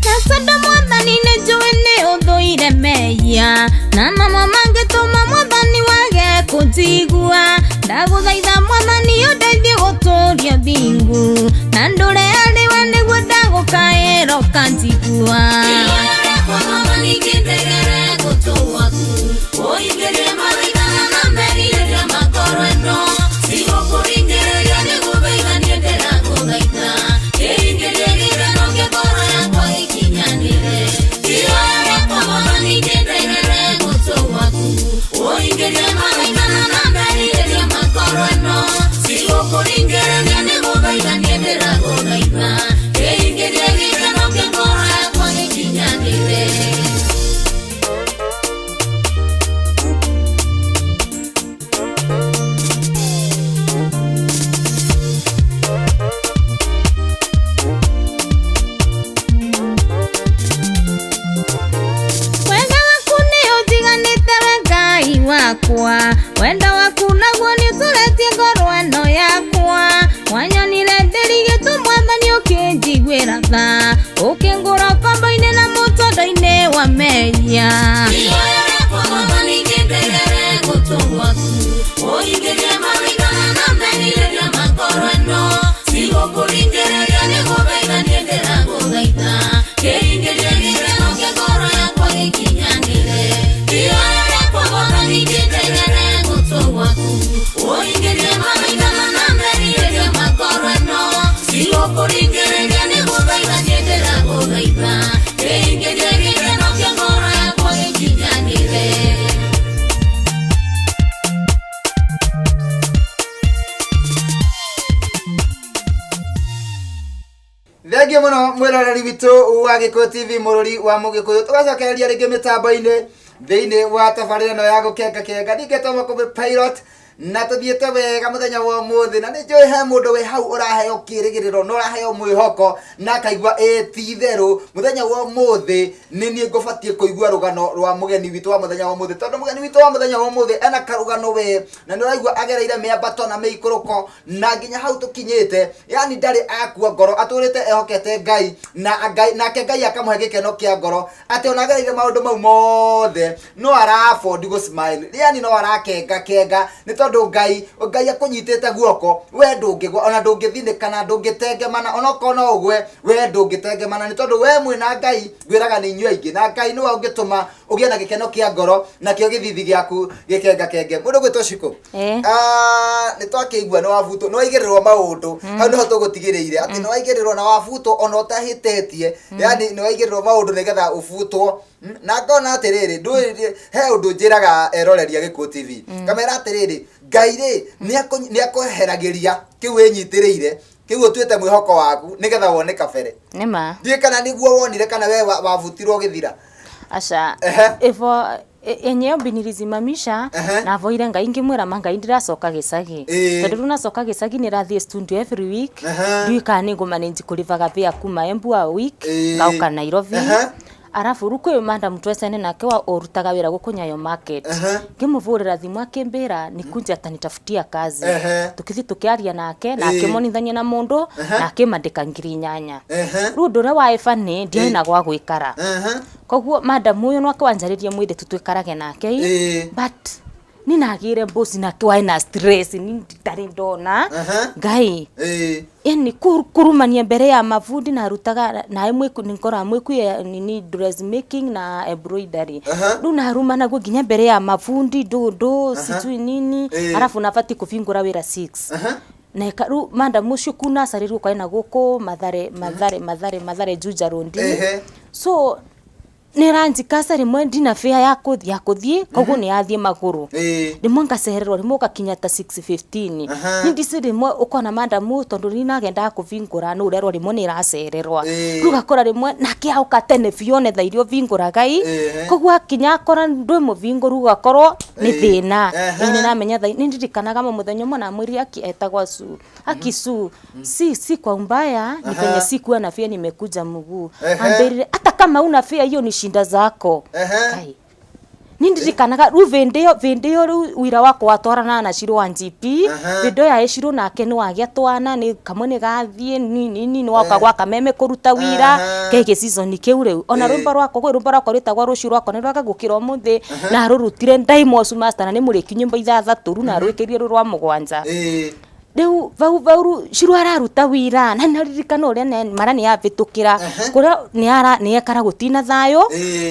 Na tondũ mwathani nĩ njũĩ nĩ ũthũire mehia, na namo mangĩtũma mwathani wage kũnjigua. Ndagũthaitha mwathani ũndeithie gũtũũria thingu, na ndũre harĩ we nĩguo ndagũkaĩra ũkanjigua. Ihoya rĩakwa mwathani kĩndegere gũtũ gwaku, ũhingĩrie mathaithana na merirĩria ma ngoro ĩno. Tigũkũringĩrĩria nĩgũthaitha niĩ ndĩragũthaitha, kĩhingĩrie gĩkeno kĩa ngoro yakwa gĩkinyanĩre. Ihoya rĩakwa mwathani kĩndegere gũtũ gwaku, ũhingĩrie mathaithana na merirĩria ma ngoro ĩno. Tigũkũringĩrĩria nĩgũthaitha niĩ ndĩragũthaitha, kĩhingĩrie gĩkeno kĩa ngoro yakwa gĩkinyanĩre. Wega waku nĩ ũnjiganĩte we Ngai wakwa, wendo waku naguo nĩ ũtũretie ngoro ĩno yakwa. Wanyonire ndĩrigĩtwo mwathani ũkĩnjiguĩra tha, ũkĩngũra ũkombo-inĩ na mũtondo-inĩ wa mehia. mehia. Ihoya rĩakwa Mwathani ngĩndegere gũtũ gwaku, ũingĩrie mathĩna na merirĩria ma ngoro ĩno, cigũkũringĩrĩria nĩgũthaitha niĩ ndĩragũthaitha, kĩingĩrie gĩkeno kĩa ngoro yakwa gĩkinyanĩre. Ihoya rĩakwa Mwathani ngĩndegere gũtũ gwaku, ũingĩrie mathĩna na merirĩria ma ngoro ĩno, cigũkũringĩrĩria nĩgũthaitha niĩ ndĩragũthaitha, kĩingĩrie gĩkeno kĩa ngoro yakwa gĩkinyanĩre. Thengiũ mũno mwĩroreri witũ wa Gĩkũyũ TV, mũrũri wa Mũgĩkũyũ. Tũgacokereria rĩngĩ mĩtambo-inĩ thĩinĩ wa tabarĩra ĩno ya gũkenga kenga. Ningĩtwo Makũmbĩ Pilot, na tũthiĩte wega mũthenya wa ũmũthĩ, na nĩ njũĩ he mũndũ wĩ hau ũraheo kĩrĩgĩrĩro na ũraheo mwĩhoko na akaigua ĩ ti itherũ mũthenya wa ũmũthĩ nĩ niĩ ngũbatiĩ kũigua rũgano rwa mũgeni witũ wa mũthenya wa ũmũthĩ, tondũ mũgeni witũ wa mũthenya wa ũmũthĩ ena karũgano we, na nĩ ũraigua agereire mĩambato na mĩikũrũko na nginya hau tũkinyĩte, yani ndarĩ akua ngoro, atũrĩte ehokete Ngai na Ngai, nake Ngai akamũhe gĩkeno kĩa ngoro atĩ ona agereire maũndũ mau mothe no ara afford gũ smile, yani no arakenga kenga nĩ tondũ Ngai Ngai akũnyitĩte guoko, we ndũngĩgwa ona ndũngĩthinĩkana, ndũngĩtengemana, ona okorwo no ũgwe we ndũngĩtengemana, nĩ tondũ we mwĩna Ngai, ngwĩraga nĩ inyuĩ aingĩ, na Ngai nĩwe ũngĩtũma ũgĩe na gĩkeno kĩa ngoro nakĩo gĩthithi gĩaku gĩkenga kenge. Mũndũ gwĩtwo Shiko, nĩ twakĩigua nĩ wabutwo, nĩ waigĩrĩrwo maũndũ, hau nĩho tũgũtigĩrĩire atĩ nĩ waigĩrĩrwo na wabutwo ona ũtahĩtĩtie, yani nĩ waigĩrĩrwo maũndũ nĩgetha ũbutwo. Na ngona atĩrĩrĩ, ndũĩ he ũndũ njĩraga eroreri a Gĩkũyũ TV, ngamera atĩrĩrĩ, Ngai rĩ nĩ akweheragĩria kĩu wĩnyitĩrĩire, kĩu ũtuĩte mwĩhoko waku nĩgetha wone kabere. Nĩma. Ndiũĩ kana nĩguo wonire kana we wabutirwo ũgĩthira. Aca. Ivo enyewe mbi nilisimamisha na voire Ngai ngimwira ma Ngai ndiracoka gĩcagi, tondu riu nacoka gĩcagi nĩrathiĩ studio every week, ndiũĩ kana nĩ ngũmanage kũrĩbaga fare kuma Embu a week ngauka Nairobi. Arabu rĩu kwĩ madam twecene nake wa ũrutaga wĩra gũkũ Nyayo Market, ngĩmũbũrĩra thimũ akĩmbĩra nikunje atanitafutia kazi. Tũkĩthiĩ tũkĩaria nake na akĩmonithania na mũndũ na akĩmandĩka 8,000. Rĩu ũndũ ũrĩa warĩ funny, ndiarĩ na gwa gũikara, koguo madam ũyũ no akĩwanjarĩria mũirĩtu tũikarage nake ĩ, but ninagĩire mbosi nake warĩ na stress ni ndarĩ ndona Ngai, yani kurumania mbere ya mabundi, na arutaga nawe mwĩku nĩngoragwo mwĩkuia nini dressmaking na embroidery. Rĩu narumanagwo nginya mbere ya mabundi ndũndũ sijui nini, arabu nabatiĩ kũbingũra wĩra 6 na rĩu madam ũcio kuu nursery rĩu kwarĩ na gũkũ Mathare Mathare Mathare Mathare Juja Road. So nĩranjikaca rĩmwe ndina fare ya kũthiĩ ya kũthiĩ, koguo nĩ yathiĩ magũrũ, rĩmwe ngacererwo, rĩmwe ũgakinya ta 6:15. Niĩ ndici rĩmwe ũkona madam tondũ niĩ nagendaga kũbingũra nĩ ũrerwo rĩmwe nĩ ĩracererwa, rĩu ũgakora rĩmwe nake auka tene biũ one thaa iria ũbingũraga ĩ, koguo akinya akora ndwĩ mũbingũru, ũgakorwo nĩ thĩna. Ĩĩ nĩramenya thaa, nĩ ndirikanaga mũthenya ũmwe namwĩrire aki etagwo Sue, aki Sue, si kwa umbaya, ni penye sikuwa na fare, nimekuja mguu. Ambĩrire hata kama una fare, hiyo ni shinda zako. Kai ni ndirikanaga rĩu vĩndĩ ĩyo, vĩndĩ ĩyo rĩu wĩra wakwa watwaranaga na Shiro wa GP, vĩndĩ ĩyo yarĩ Shiro nake nĩ wagĩa twana nĩ kamwe nĩ gathiĩ nini nini woka gwa kameme kũruta wĩra ke gĩciconi kĩu. Rĩu ona rwĩmbo rwakwa, kwĩ rwĩmbo rwakwa rwĩtagwo "Rũciũ Rwakwa Nĩ Rwega Gũkĩra Ũmũthĩ", na rũrutire Ndaimocu Master na nĩ mũrĩki nyĩmbo ithathatũ, rĩu narwĩkĩrire rwĩ rwa mũgwanja. Rĩu vau vau rĩu Shiro araruta wĩra na naririkana ũrĩa mara nĩ yabĩtũkĩra kũrĩa nĩ ara nĩ ekara gũtina thayũ.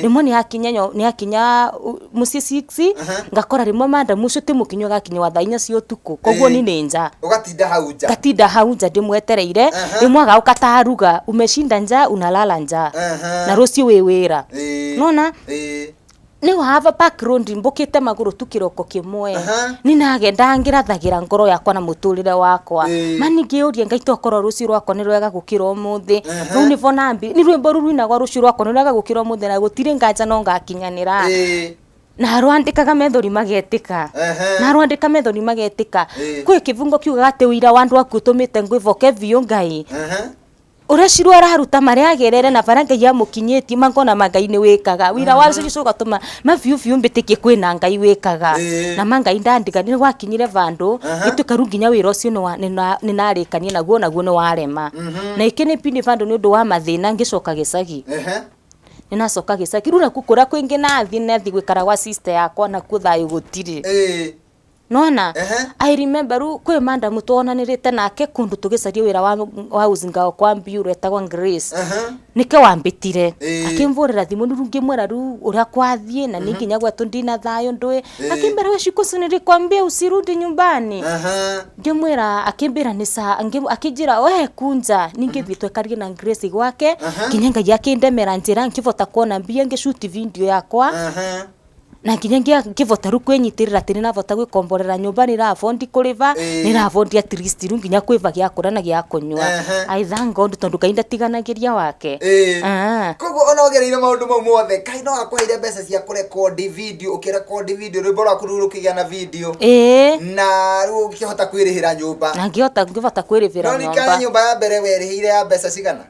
Rĩmwe nĩ akinya nĩ akinya mũciĩ 6, ngakora rĩmwe madam ũcio ti mũkinyu, agakinya wa thaa 4 cia ũtukũ, koguo ni nĩ nja. Ũgatinda hau nja. Ngatinda hau nja ndĩmwetereire. Rĩmwe agauka taruga, umeshinda njaa, unalala njaa na rũciũ wĩ wĩra. Nona nĩ wahava park road mbũkĩte magũrũ tu kĩroko kĩmwe, ninagenda ngĩrathagira ngoro yakwa na mũtũrĩre wakwa. Ma ningĩũria Ngai tokorwo rũciũ rwakwa nĩ rwega gũkĩra ũmũthĩ. Rĩu nĩvo nambi nĩ rwĩmbo rũu rwinagwo, "Rũciũ rwakwa nĩ rwega gũkĩra ũmũthĩ", na gũtirĩ nganja no ngakinyanĩra. Na rwandĩkaga methori magetĩka, na rwandĩka methori magetĩka. Kwĩ kĩbungo kiugaga atĩ ũira wa andũ aku ũtũmĩte ngwĩvoke biũ Ngai, ũrĩa Shiro araruta marĩa agerere na barĩa Ngai amũkinyĩtie, mangona ma Ngai nĩ wĩkaga wĩra wa ũcio ũgatũma ma biũ biũ mbĩtĩkie kwĩna Ngai wĩkaga. Na ma Ngai ndandiga, nĩ gwakinyire vandũ gĩtuĩka rĩu nginya wĩra ũcio nĩ narĩkania naguo, naguo nĩ warema na ĩkĩnĩpindi vandũ nĩ ũndũ wa mathĩna, ngĩcoka gĩcagi. Ninacoka gĩcagi rĩu nakuo kũrĩa kwĩngĩ nathi nathi gwĩkara gwa sister yakwa nakuo thayũ gũtirĩ. Nona I remember rĩu kwĩ madam twonanĩrĩte nake kũndũ tũgĩcaria wĩra wa housing girl kwa bureau etagwo Grace. Nĩkĩo wambĩtire. Akĩmbũrĩra thimũ rĩu ngĩmwĩra rĩu ũrĩa kwathiĩ na niĩ nginya gwetũ ndina thayũ ndũĩ. Akĩmbĩra we Shiko si nilikwambia usirudi nyumbani. Ngĩmwĩra akĩmbĩra nĩ sawa akĩnjĩra we kunja ningĩ thiĩ twekarire na Grace gwake nginya Ngai akĩndemera njĩra ngĩbota kuona mbia ngĩ shoot video yakwa. Na nginya ngĩbota rĩu kwĩnyitĩrĩra atĩ nĩrabota gwĩkomborera nyũmba nĩrabondi kũrĩba nĩrabondi at least rĩu nginya kwĩba gĩa kũrĩa na gĩa kũnyua. I thank God tondũ Ngai ndatiganagĩria wake. Koguo ona ũgereire maũndũ mau mothe Ngai no akũheire mbeca cia kũrekondi video ũkĩrekondi video rwĩmbo rwaku rũu rũkĩgĩa na video na rĩu ũkĩhota kwĩrĩhĩra nyũmba. Na ngĩhota ngĩbota kwĩrĩbĩra nyũmba. No ririkana nyũmba ya mbere werĩhĩire ya mbeca cigana?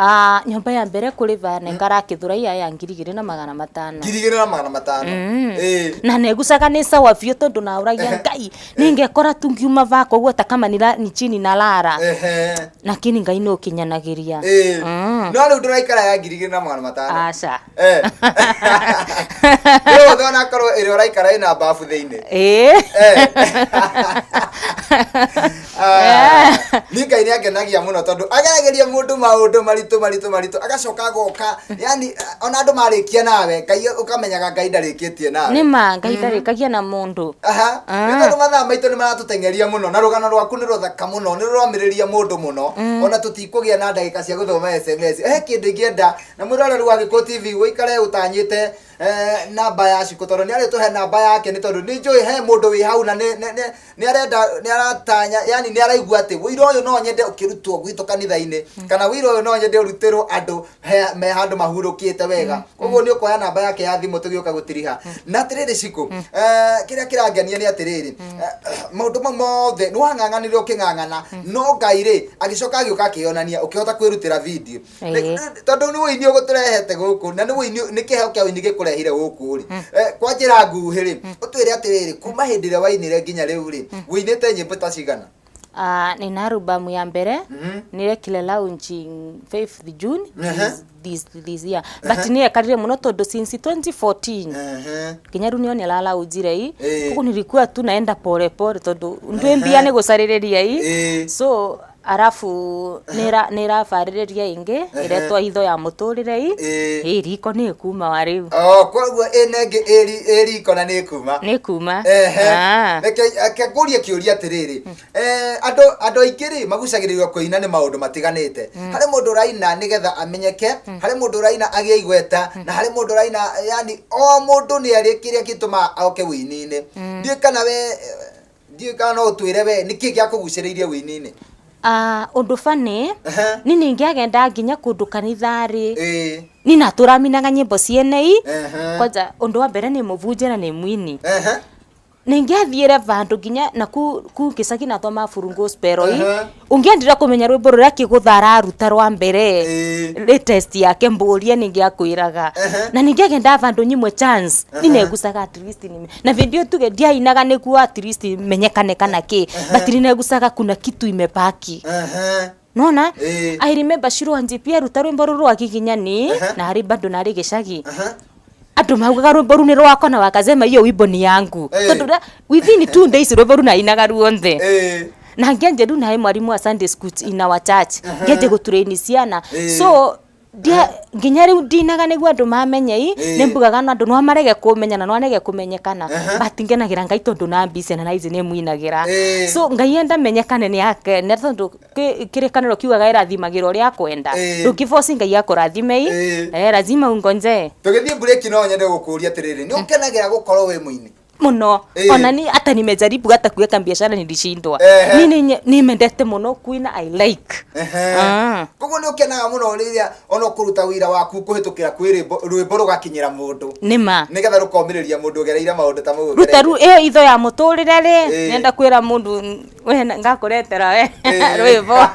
Ah, nyũmba ya mbere kũrĩba nengara Gĩthũrai ya 2500. 2500. Na negucaga nĩ sawa biũ tondũ naũragia Ngai ningekora tu ngiuma vako ũguo ta kama ni chini na lara. Lakini Ngai nĩ ũkinyanagĩria. No rĩu ndũraikara ya 2500? Aca. Rĩu othe onakorwo ĩrĩa ũraikara ĩna bafu thĩinĩ. Ĩĩ. Ah, niĩ Ngai nĩ angenagia mũno tondũ ageragĩria mũndũ maũndũ maritũ maritũ maritũ agacoka agoka yani ona andũ marĩkia nawe Ngai ũkamenyaga Ngai ndarĩkĩtie nawe. Nĩ ma Ngai ndarĩkagia na mũndũ. Aha, nĩ tondũ mathaa maitũ nĩ maratũteng'eria mũno na rũgano rwaku nĩ rũthaka mũno nĩ rũramĩrĩria mũndũ mũno ona tũtikũgĩa na ndagĩka cia gũthoma SMS. He kĩndũ ingĩenda na mwĩroreri wa Gĩkũyũ TV ũikare ũtanyĩte namba ya Shiko tondũ nĩ arĩtũhe namba yake nĩ tondũ nĩ njũĩ he mũndũ wĩ hau na nĩ nĩ- nĩ- nĩ arenda nĩ aratanya yani nĩ araigua atĩ wĩira ũyũ no nyende ũkĩrutwo gwitũ kanitha-inĩ kana wĩira ũyũ no nyende ũrutĩrwo andũ me handũ mahurũkĩte wega. Koguo nĩ ũkuoya namba yake ya thimũ tũgĩũka gũtiriha. Na atĩrĩrĩ Shiko, kĩrĩa kĩrangenia nĩ atĩrĩrĩ, maũndũ mau mothe nĩ wang'ang'anire ũkĩng'ang'ana no Ngai rĩ agĩcoka agĩũka akĩyonania ũkĩhota kwĩrutĩra video. Tondũ nĩ ũini ũgũtũrehete gũkũ na nĩ ũini nĩ kĩheo kĩa ũini gĩkũrehire gũkũ rĩ, kwa njĩra nguhĩ rĩ ũtwĩre atĩrĩrĩ kuma hĩndĩ ĩrĩa wainire nginya rĩu rĩ ũinĩte nyĩmbo ta cigana? Nina album ya mbere nĩrekire launching 5th June this year but nĩyekarire mũno tondũ since 2014 nginya rĩu nĩone lalaunjire i koguo nilikuwa tu naenda pole pole tondũ ndwĩ mbia nĩ gũcarĩrĩria i so arabu nĩ ĩrabarĩrĩria ĩngĩ ĩretwo hitho ya mũtũrĩre i ĩ riko nĩ ĩkuma wa rĩu. Oh, koguo ĩna ĩngĩ ĩ riko na nĩ ĩkuma. Nĩ ĩkuma. Reke reke ngũrie kĩũria atĩrĩrĩ, andũ andũ aingĩ rĩ magucagĩrĩrio kũina nĩ maũndũ matiganĩte. Harĩ mũndũ ũraina nĩgetha amenyeke, harĩ mũndũ ũraina agĩe igweta, na harĩ mũndũ ũraina yani o mũndũ nĩ arĩ kĩrĩa gĩtũmaga oke ũini-inĩ. Ndiũĩ kana we Ndiũĩ kana no ũtwĩre we nĩkĩ gĩakũgucĩrĩirie ũini-inĩ? Ah, ũndũ funny, ni ningĩagenda nginya kũndũ kanitha-rĩ, ni natũraminaga nyĩmbo ciene i, kwanja ũndũ wa mbere nĩ mũbunjia na nĩ mũini. Ningĩathiĩre vandũ nginya na ku ku gĩcagi nathomaga Full Gospel i, ũngĩendire kũmenya rwĩmbo rũrĩa kĩgũtha araruta rwa mbere, latest yake mbũrie ningĩakwĩraga. Na ningĩagendaga vandũ nyimwe chance, ni negucaga at least nime na vĩndĩ ĩyo tuge ndiainaga nĩguo at least menyekane kana kĩ but nĩnegucaga kuna kitu imebaki nona I remember Shiro wa NGP aruta rwĩmbo rũrũ rwa Giginyani na arĩ bado na arĩ gĩcagi andũ maugaga rwĩmbo rũu nĩ rwakwa na wakasema hiyo wimbo ni yangu tondũ within 2 days rwĩmbo rũu nainaga ruonthe. Na ngĩanjia rĩu naĩ mwarimũ wa Sunday school in our church ngĩanjia gũtũraini ciana so ndia nginya rĩu ndinaga nĩguo andũ mamenye i nĩ mbugaga no andũ no marege kũmenya na no arege kũmenyekana but ngenagĩra Ngai tondũ na mbica na ici nĩ mwinagĩra so Ngai enda menyekane nĩ ake nĩ tondũ kĩrĩkanĩro kiugaga ĩrathimagĩra ũrĩa akwenda. Ndũngĩ force Ngai akũrathime i lazima ungonjee. Tũgĩthiĩ break no nyende gũkũria atĩrĩrĩ, nĩ ũkenagĩra gũkorwo wĩ mũini? Muno. Ona ni hata nimejaribu hata kuweka biashara nilishindwa. Ni nimendete muno kuina, I like. Koguo nĩ ũkenaga mũno rĩrĩa ona ũkũruta wĩra waku kũhĩtũkĩra kwĩ rwĩmbo rwĩmbo rũgakinyĩra mũndũ nĩma nĩgetha rũkomĩrĩria mũndũ ũgereire maũndũ ta mau ruta ru ĩyo itho ya mũtũrĩre rĩ nenda kwĩra mũndũ we ngakũretera we rwĩmbo.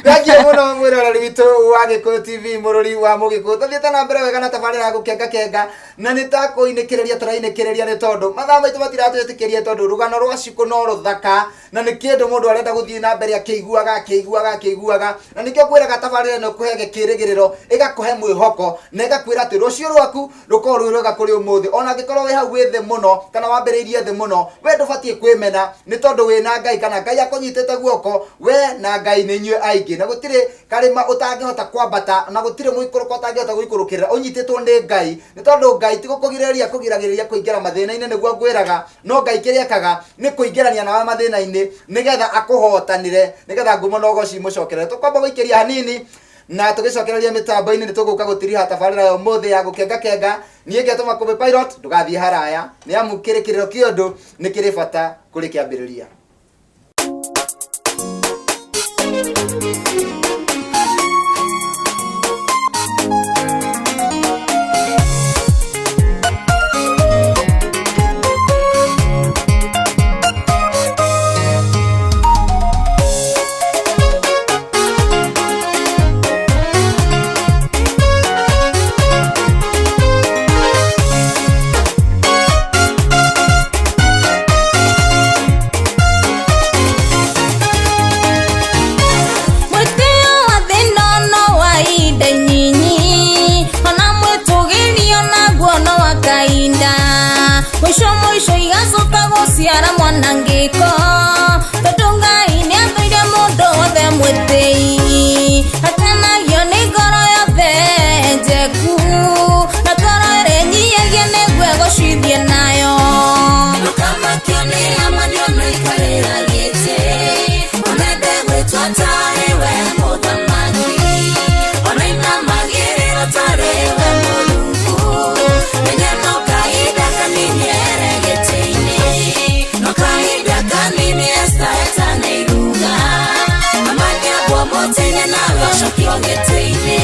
Thank you mũno mwĩroreri witũ wa Gĩkũyũ TV mũrũri wa mũgĩkũyũ tũthiĩte na mbere wega na tabarĩra ya gũkenga kenga na nĩ ta kũinĩkĩrĩria tũrainĩkĩrĩria nĩ tondũ Tondũ mathaa maitũ matiratwĩtĩkĩria, tondũ rũgano rwa Cikũ no rũthaka na nĩ kĩndũ mũndũ arenda gũthiĩ na mbere akĩiguaga akĩiguaga akĩiguaga, na nĩkĩo ngwĩraga tabarĩra ĩno ĩkũheage kĩrĩgĩrĩro, ĩgakũhe mwĩhoko na ĩgakwĩra atĩ rũciũ rwaku rũkorwo rwĩ rwega kũrĩ ũmũthĩ. Ona angĩkorwo wĩ hau wĩ thĩ mũno kana wambĩrĩirie thĩ mũno, we ndũbatiĩ kwĩmena nĩ tondũ wĩna Ngai kana Ngai akũnyitĩte guoko. We na Ngai nĩ inyuĩ aingĩ, na gũtirĩ karĩma ũtangĩhota kwambata na gũtirĩ mũikũrũko ũtangĩhota gũikũrũkĩrĩra ũnyitĩtwo nĩ Ngai, nĩ tondũ Ngai ti gũkũgirĩrĩria kũgiragĩrĩria kũingĩra mathĩna-inĩ, nĩguo ngwĩraga. No Ngai kĩrĩa ekaga nĩ kũingĩrania nawe mathĩna-inĩ nĩgetha akũhotanĩre, nĩgetha ngumo na ũgoci imũcokerere. Tũkwamba gũikĩria hanini na tũgĩcokereria mĩtambo-inĩ nĩ tũgũka gũtiriha tabarĩra ya ũmũthĩ ya gũkenga kenga. Niĩ ngetwo Makũmbĩ Pilot, ndũgathiĩ haraya nĩ amu kĩrĩkĩrĩro kĩa ũndũ nĩ kĩrĩ bata kũrĩ kĩambĩrĩria. Mwĩtĩo wa thĩna no wa ihinda inyinyi, ona mwĩtũgĩrio naguo no wa kahinda. Mũico mũico igacoka gũciara mwanangĩko, tondũ Ngai nĩathũire mũndũ wothe mwĩtĩi. Akenagio nĩ ngoro yothe njeku, na ngoro ĩrĩa ĩnyihagia nĩguo egũcithie nayo. Ndũkamakio nĩ amani ona ikarĩra gĩtĩ, onende gwĩtwo tarĩ we mũthamaki, ona inamagĩrĩrwo tarĩ we Mũrungu. Menya no kahinda kanini ere gĩtĩ-inĩ, no kahinda kanini Esta etanairuga, amani ambwo mũtĩ-inĩ nawe ũcokio gĩtĩ-inĩ.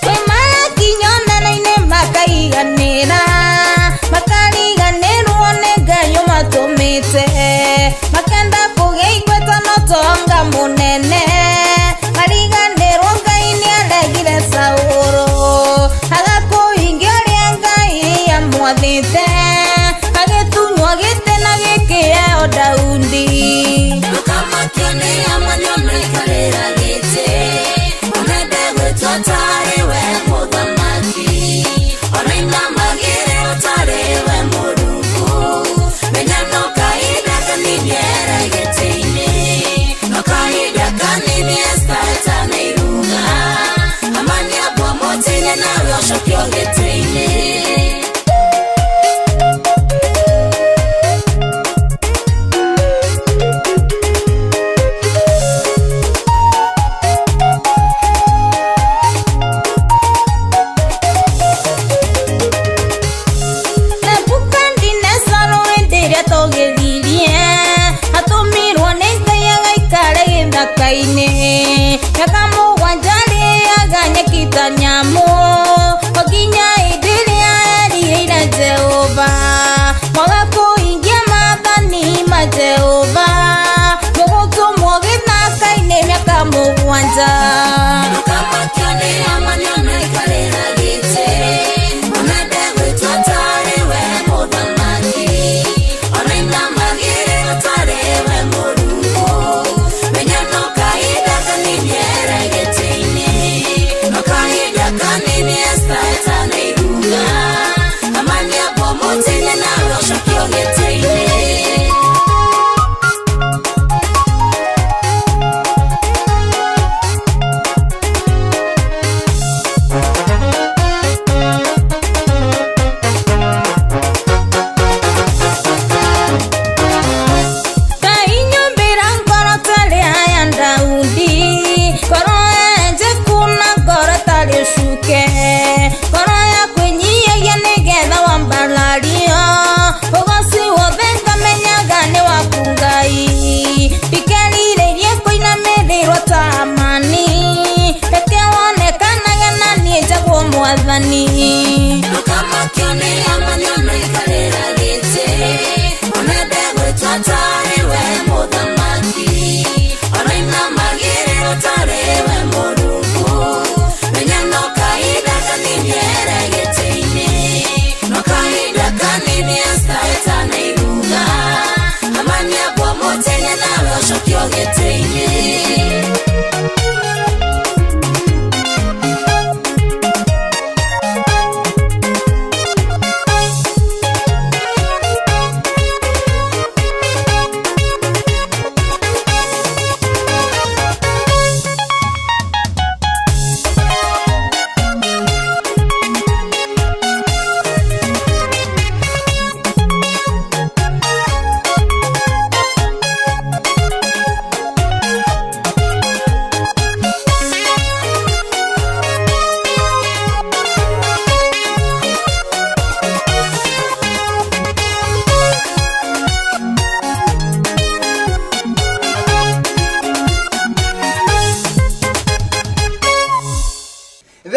Kwĩ marakinya onene-inĩ makaiganĩra, makariganĩrwo nĩ Ngai ũmatũmĩte, makenda kũgĩa igweta no tonga mũnene, mariganĩrwo Ngai nĩaregire Saũlũ, agakũhingia ũrĩa Ngai amwathĩte, agĩtunywo gĩtĩ na gĩkĩheo Daudi. Ndũkamakio nĩ amani ona ikarĩra gĩtĩ, onende gwĩtwo tarĩ we mũthamaki, ona inamagĩrĩrwo tarĩ we Mũrungu. Menya no kahinda kanini ere gĩtĩ-inĩ, no kahinda kanini Esta etanairuga, amani ambwo mũtĩ-inĩ nawe ũcokio gĩtĩ-inĩ. Nebukadineza hĩndĩ ĩrĩa togĩthirie atũmirwo nĩ Ngai agaikare gĩthaka-inĩ mĩaka mũgwanja arĩaga nyeki ta nyamũ, o nginya hĩndĩ ĩrĩa erĩire Jehova mwaga kũhingia maathani ma Jehova, mũgũtũmwo gĩthaka-inĩ mĩaka mũgwanja. Ndũkamakio nĩ amani ona ikarĩra gĩtĩ, onende gwĩtwo tarĩ we mũthamaki, ona inamagĩrĩrwo tarĩ we Mũrungu. Menya no kahinda kanini ere gĩtĩ-inĩ, no kahinda kanini Esta etanairuga, amani ambwo mũtĩ-inĩ nawe ũcokio gĩtĩ-inĩ.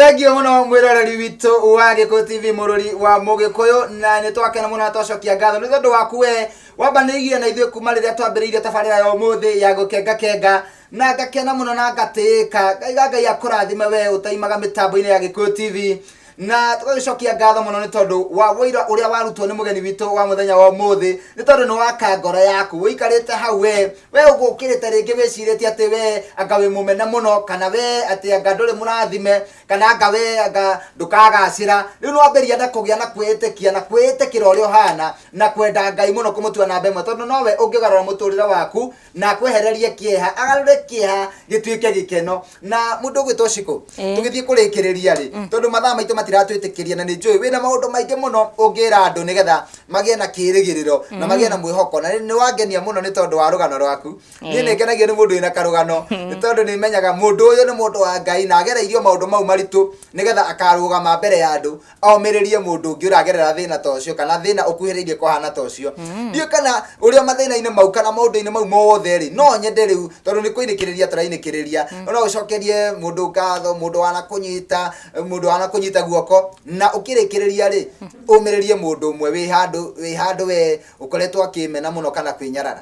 Thengiũ mũno mwĩroreri witũ wa Gĩkũyũ TV, mũrũri wa Mũgĩkũyũ, na nĩ twakena mũno na twacokia ngatho nĩ tondũ waku we wambanĩirie na ithuĩ kuma rĩrĩa twambĩrĩirie tabarĩra ya ũmũthĩ ya gũkenga kenga, na ngakena mũno na ngatĩĩka. Ngaiga Ngai akũrathime we ũtaimaga mĩtambo-inĩ ya Gĩkũyũ TV, na tũgagĩcokia ngatho mũno nĩ tondũ wa wũira ũrĩa warutwo nĩ mũgeni witũ wa mũthenya wa ũmũthĩ, nĩ tondũ nĩ waka ngoro yaku. Ũikarĩte hau we we ũgũkĩrĩte rĩngĩ wĩcirĩtie atĩ we anga wĩ mũmene mũno, kana we atĩ anga ndũrĩ mũrathime, kana anga we anga ndũkagacĩra. Rĩu nĩ wambĩrĩria na kũgĩa na kwĩĩtĩkia na kwĩĩtĩkĩra ũrĩa ũhana na kwenda Ngai mũno, kũmũtua namba ĩmwe, tondũ nowe ũngĩgarũra mũtũrĩre waku na akwehererie kĩeha, agarũre kĩeha gĩtuĩke gĩkeno. Na mũndũ ũgwĩtwo Shiko, tũgĩthiĩ kũrĩkĩrĩria rĩ, tondũ mathaa maitũ matiratwĩtĩkĩria, na nĩ njũĩ wĩna maũndũ maingĩ mũno ũngĩra andũ nĩgetha magĩe na kĩĩrĩgĩrĩro na magĩe na mwĩhoko, na nĩ wangenia mũno nĩ tondũ wa rũgano rwaku. Niĩ nĩ ngenagio nĩ mũndũ wĩna karũgano, nĩ tondũ nĩ menyaga mũndũ ũyũ nĩ mũndũ wa Ngai na agereirio maũndũ mau maritũ nĩgetha akarũgama mbere ya andũ omĩrĩrie mũndũ ũngĩ ũragerera thĩna ta ũcio kana thĩna ũkuhĩrĩirie kũhana ta ũcio. Ndiũĩ kana ũrĩa mathĩna-inĩ mau kana maũndũ-inĩ mau mothe rĩ, no nyende rĩu tondũ nĩ kũinĩkĩrĩria tũrainĩkĩrĩria, no ũcokerie mũndũ ngatho, mũndũ wanakũnyita, mũndũ wanakũnyita guoko, na ũkĩrĩkĩrĩria rĩ, ũmĩrĩrie mũndũ ũmwe wĩ handũ, wĩ handũ we ũkoretwo akĩmena mũno kana kwĩnyarara.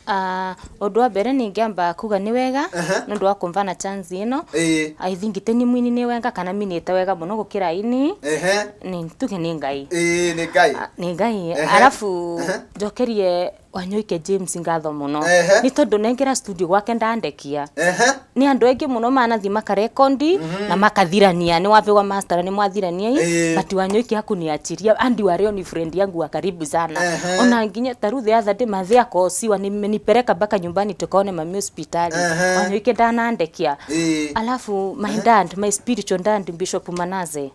Ah, ũndũ wa mbere nĩ ingĩamba kuga nĩ wega nĩ ũndũ wa kũmva na chance ĩno. I think tĩ ni mwini nĩ wega kana minĩte wega mũno gũkĩra aini. Nĩ tuge nĩ Ngai. Ĩĩ, nĩ Ngai. Ah, nĩ Ngai. Arabu njokerie Wanyoike James ngatho mũno nĩ tondũ nengera studio gwake ndandekia. Nĩ andũ aingĩ mũno manathiĩ makarekondi na makathirania, nĩ wabĩwa master nĩ mwathirania i, but Wanyoike hakuniachiria andi wa leo ni friend yangu wa karibu sana. Ona nginya ta rĩu the other day mathe akosiwa nimenipeleka mpaka nyumbani tukaone mami hospitali. Wanyoike ndanandekia. Alafu my dad, my spiritual dad, Bishop Manaze,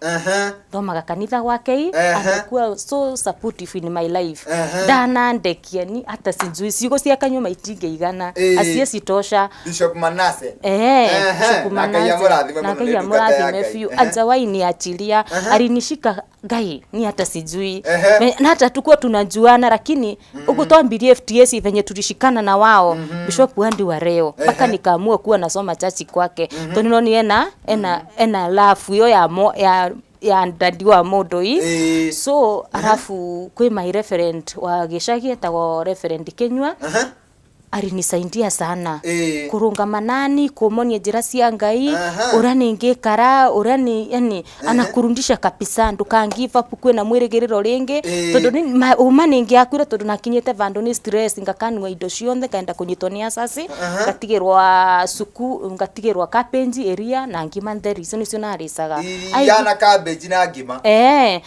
thomaga kanitha gwake i, amekuwa so supportive in my life. Ndanandekia ni hata sijui ciugo cia kanyua itingĩigana, acie citosha. Bishop Manase. Bishop Na Ngai Manase. amũrathime Na mũno, nĩ Ngai ndungata ya amũrathime Ngai. biũ. Hajawahi niachilia, alinishika Ngai ni hata sijui. Na hata tukuwa tunajuana, lakini huku twambirie FTS venye tulishikana na wao, Bishop Andy wa leo mpaka nikaamua kuwa nasoma chachi kwake, tondu no ni ena love yo ya mo, ya ndadi wa mũndũ i. So arafu kwĩ my referent wa gĩcagi etagwo Reverend Kinyua, alinisaidia sana kurungama nani, kumonia njira cia Ngai, uria ningikara, uria ni yani anakurundisha kabisa nduka give up, kwina mwirigiriro ringi, tondu ni uma ningiakuire tondu nakinyite vandu ni stress, ngakanua indo ciothe, ngaenda kunyitwo ni asasi, ngatigirwa suku, ngatigirwa cabbage area na ngima theri, icio nicio naricaga. Iria na cabbage na ngima.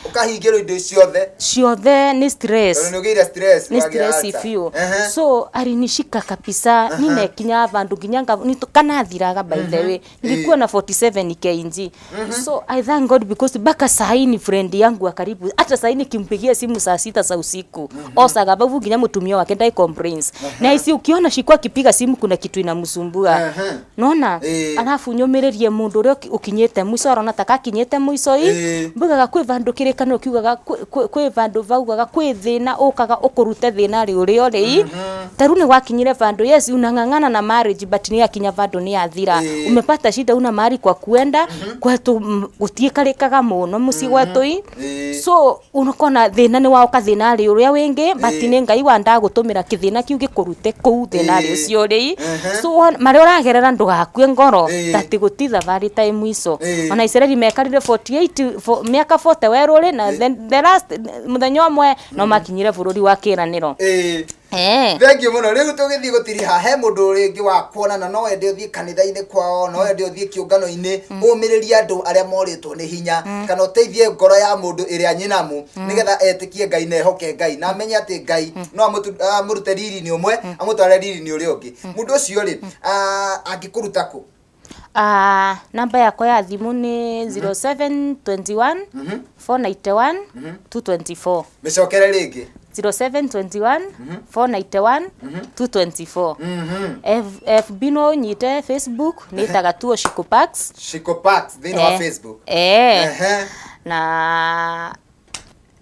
Ũkahingĩrwo indo ciothe. Ciothe nĩ stress. Tondũ nĩ ũgĩire stress, Nĩ wagĩa stress ulcer. biũ. So alinishika kabisa, ninekinya vandu nginya kanathiraga, by the way nilikuwa na 47 kg. So I thank God because mpaka sahi ni friend yangu wa karibu. Hata sahi nikimpigia simu saa 6 za usiku, osaga babu nginya mutumia wake ndai complains na isi ukiona Shiko akipiga simu kuna kitu inamsumbua. Nona alafu nyumiririe mundu uria ukinyite mwico, arona ta kakinyite mwico i, mbugaga kwi vandu kirikano kiugaga kwi vandu vaugaga kwi thina ukaga ukurute thina ri uria uri. Ta riu ni gwakinyire vandu, yes, unang'ang'ana na marriage, but ni yakinya vandu ni yathira. Umepata shida, una mahali kwa kuenda kwetu, gutiikarikaga muno mucii gwetu i. So unakona thina ni waoka, thina ri uria wingi, but ni Ngai wandaa gutumira kithina kiu gikurute kuu thina ri ucio ri. So maria uragerera ndugakue ngoro, tati guti thabari ta mwico. Ona Israeli mekarire 48 miaka 40 weruri, na then the last muthenya umwe no makinyire bururi wa kiraniro. Thengiũ mũno. Rĩu tũgĩthiĩ gũtiriha, he mũndũ rĩngĩ wa kuona na no ende ũthiĩ kanitha-inĩ kwao, no ende ũthiĩ kĩũngano-inĩ, ũmĩrĩrie andũ arĩa morĩtwo nĩ hinya, kana ũteithie ngoro ya mũndũ ĩrĩa nyinamu nĩgetha etĩkie Ngai na ehoke Ngai na amenye atĩ Ngai no amũrute riri-inĩ ũmwe amũtware riri-inĩ ũrĩa ũngĩ. Mũndũ ũcio rĩ, angĩkũruta kũ? Namba yakwa ya thimũ nĩ 0721 491 224. Mĩcokere rĩngĩ. 0721 491 224. FB no ũnyite, Facebook nĩ ĩtaga tuo Shiko Parks. Shiko Parks thĩinĩ wa Facebook. Na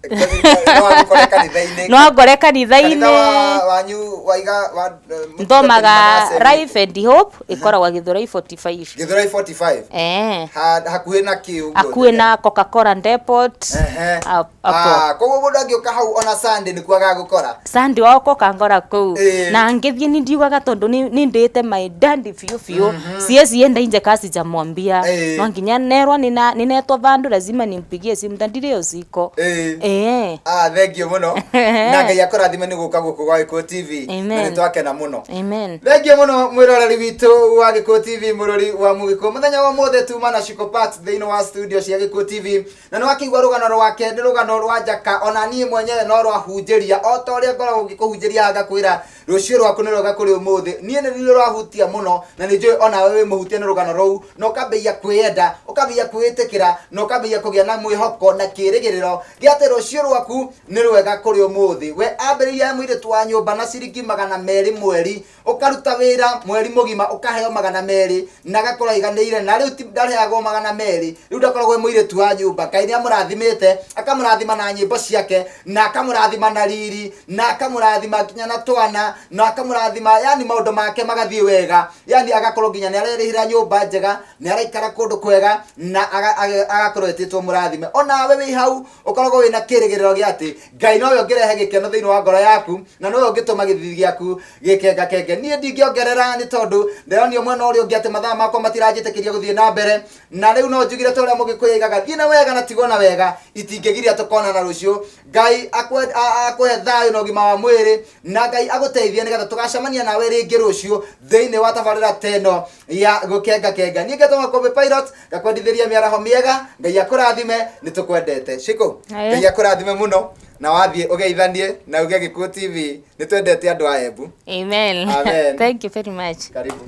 No agũkore kanitha-inĩ. No angore kanitha-inĩ. Kanitha wanyu waiga wa Nthomaga Mũtungatĩri Manase. Life and Hope, ĩkoragwo Gĩthũrai 45. Gĩthũrai 45. Eh. Hakuhĩ na kĩ ũguo? Hakuhĩ na Coca-Cola Depot. Ehe. Hapo. Ah, koguo mũndũ angĩũka hau ona Sunday nĩkuo agagũkora. Sunday wakwa ũkangora kũu. Ĩĩ. Na ngĩthiĩ nĩ ndiugaga tondũ nĩ ndĩte my daddy biũ biũ. Siezi enda nje kasi sijamwambia. Ĩĩ. No nginya nerwa ninetwo vandu lazima nimpigie simu ta ndirĩ uciko. Ĩĩ. Ĩĩ. Ah, thank you mũno. Na Ngai akũrathime nĩ gũka gũkũ gwa Gĩkũyũ TV. Amen. Na nĩ twakena mũno. Amen. Thengiũ mũno mwĩroreri witũ wa Gĩkũyũ TV, mũrori wa Mũgĩkũyũ. Mũthenya wa ũmũthĩ tuma na Shiko Parks thĩinĩ wa studio cia Gĩkũyũ TV, na nĩ wakĩigua rũgano rwake, nĩ rũgano rwa njaka, ona niĩ mwenyewe no rwahunjĩria o ta ũrĩa ngoragwo ngĩkũhunjĩria haha ngakwĩra rũciũ rwaku nĩ rwega kũrĩ ũmũthĩ. Niĩ nĩ ruo rwahutia mũno, na nĩ njũĩ onawe wĩ mũhutie nĩ rũgano rũu, na ũkambĩrĩria kwĩyenda, ũkambĩrĩria kwĩĩtĩkĩra, na ũkambĩrĩria kũgĩa na mwĩhoko na kĩĩrĩgĩrĩro gĩa atĩ rũciũ rwaku nĩ rwega kũrĩ ũmũthĩ. We ambĩrĩria mũirĩtu wa nyũmba na ciringi 200 mweri, ũkaruta wĩra mweri mũgima ũkaheo 200, na agakorwo aiganĩire, na rĩu ti ndaheagwo 200, rĩu ndakoragwo e mũirĩtu wa nyũmba. Ngai nĩ amũrathimĩte, akamũrathima na nyĩmbo ciake, na akamũrathima na riri, na akamũrathima nginya na twana, na akamũrathima, yani maũndũ make magathiĩ wega, yani agakorwo nginya nĩ arerĩhĩra nyũmba njega, nĩ araikara kũndũ kwega, na agakorwo etĩtwo mũrathime. Onawe wĩ hau ũkoragwo wĩna kĩĩrĩgĩrĩro gĩa atĩ Ngai nowe ũngĩrehe gĩkeno thĩinĩ wa ngoro yaku, na nowe ũngĩtũma gĩthithi gĩaku gĩkengakenge. Niĩ ndingĩongerera nĩ tondũ ndĩronio mwena ũrĩa ũngĩ atĩ mathaa makwa matiranjĩtĩkĩria gũthiĩ na mbere, na rĩu no njugire ta ũrĩa Mũgĩkũyũ aigaga, thiĩ na wega na tigwo na wega, itingĩgiria tũkonana rũciũ. Ngai akũhe thayũ na ũgima wa mwĩrĩ, na Ngai agũteithie nĩgetha tũgacemania nawe rĩngĩ rũciũ thĩinĩ wa tabarĩra ta ĩno ya gũkengakenga. Niĩ ngetwo Makũmbĩ Pilot, ngakwendithĩria mĩaraho mĩega. Ngai akũrathime, nĩ tũkwendete. Shiko, Aye. Ngai akũrathime mũno, na wathiĩ ũgeithanie na uge Gĩkũyũ TV nĩ twendete andũ a Embu. Amen. Amen. Thank you very much. Karibu.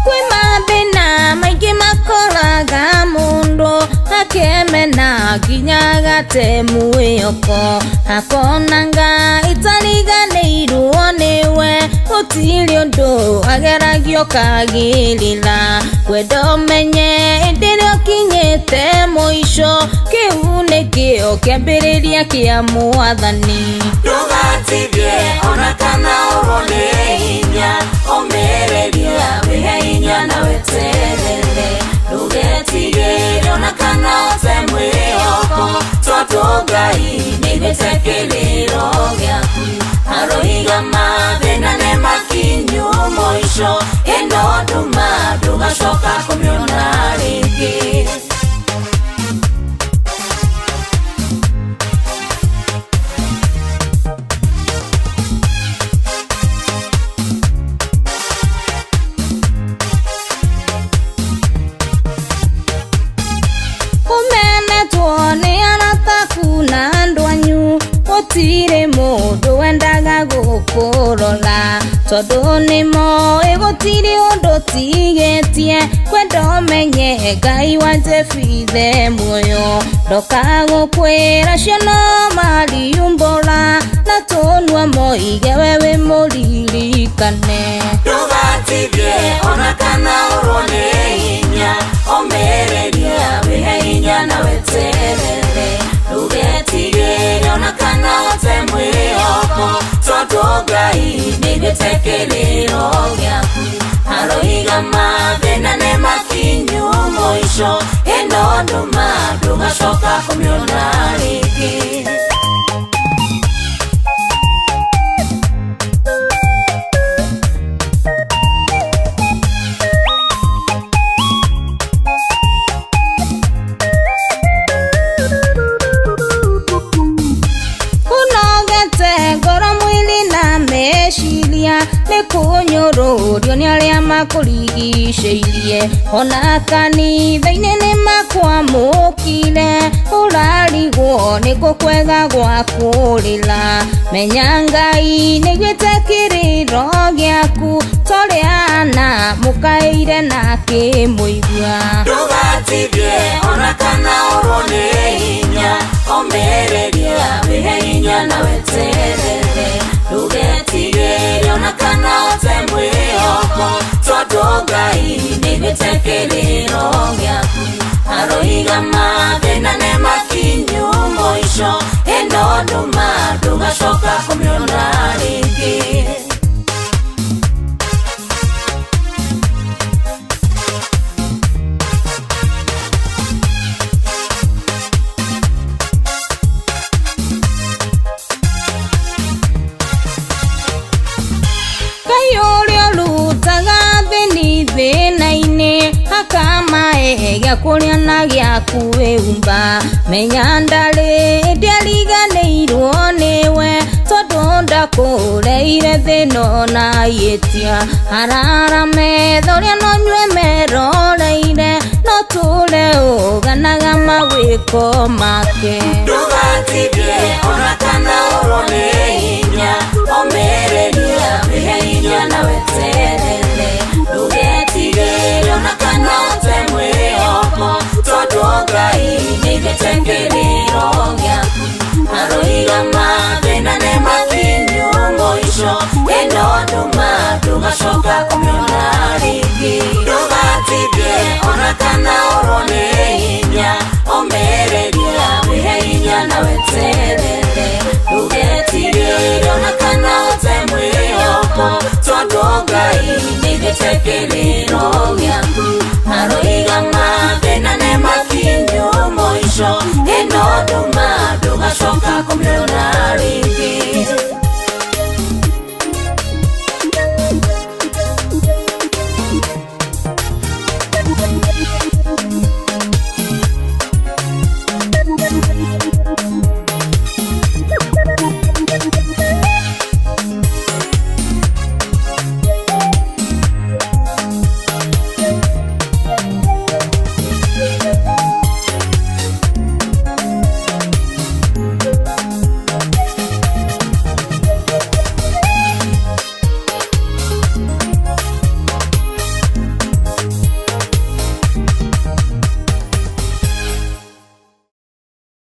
Kwĩ mathĩna maingĩ makoraga mũndũ akemena nginya agate mwĩhoko, akona Ngai itariganĩirwo nĩwe, gũtirĩ ũndũ ageragio kagĩrĩra, kwenda ũmenye ĩndĩ ĩrĩa ũkinyĩte mũico, kĩu nĩkĩo kĩambĩrĩria kĩa Mwathani. Ndũgatithie ona kana ũrwo nĩ hinya, ũmĩrĩria wĩhe hinya na weterere, ndũgetigĩre ona kana ũte mwĩhoko, tondũ Ngai nĩaiguĩte kĩrĩro gĩaku. Aroiga mathĩna nĩ makinyu mũico, ĩno nduma ndũgacoka kũmĩona rĩngĩ. Ũmenetwo nĩ arataku na andũ anyu, gũtirĩ mũndũ wendaga gũkũrora, tondũ nĩmoĩ gũtirĩ ũndũ ũtigĩtie, kwenda ũmenye Ngai wa Jefithe muoyo, ndoka gũkwĩra ciono mariumbũra, na tũnua moige we wĩ mũririkane. Ndũgatithie ona kana ũrwo nĩ hinya, ũmĩrĩria wĩhe hinya na weterere, ndũgetigĩre ona kana ũte mwĩhoko, tondũ Ngai nĩaiguĩte kĩrĩro gĩaku. Aroiga mathĩna nĩ makinyu mũico, ĩno nduma ndũgacoka kũmĩona rĩngĩ. Ũnogete ngoro mwĩrĩ na meciria, nĩ kũnyũrũrio nĩ arĩa makũrigicĩirie, ona kanitha-inĩ nĩ makwamũkire, ũrarigwo Nĩkũ kwega gwa kũrĩra menya Ngai nĩguĩte kĩrĩro gĩaku torĩa na mũkaĩire na kĩmũigua. Ndũgatithie ona kana ũrwo nĩ hinya, ũmĩrĩria wĩhe hinya na weterere. Ndũgetigĩre ona kana ũte mwĩhoko, tondũ Ngai nĩaiguĩte kĩrĩro gĩaku. Aroiga mathĩna nĩ makinyu mũico, ĩno nduma ndũgacoka kũmĩona rĩngĩ. Ngai ũrĩa ũrutaga thĩni thĩna-inĩ akamahe gĩa kũrĩa na gĩa kwĩhumba menya ndarĩ ndĩariganĩirwo nĩwe tondũ ndakũreire thĩna ona ihĩtia arara metho ũrĩa no nyue meroreire no tũre ũganaga mawĩko make. Ndũgatithie ona kana ũrwo nĩ hinya, ũmĩrĩria wĩhe hinya na weterere. Ndũgetigĩre ona kana ũte mwĩhoko, tondũ Ngai nĩaiguĩte kĩrĩro gĩaku. Aroiga mathĩna nĩ makinyu mũico, ĩno nduma ndũgacoka kũmĩona rĩngĩ. Ndũgatithie ona kana ũrwo nĩ hinya, ũmĩrĩria wĩhe hinya na weterere. Ndũgetigĩre ona kana ũte mwĩhoko, tondũ Ngai nĩaiguĩte kĩrĩro.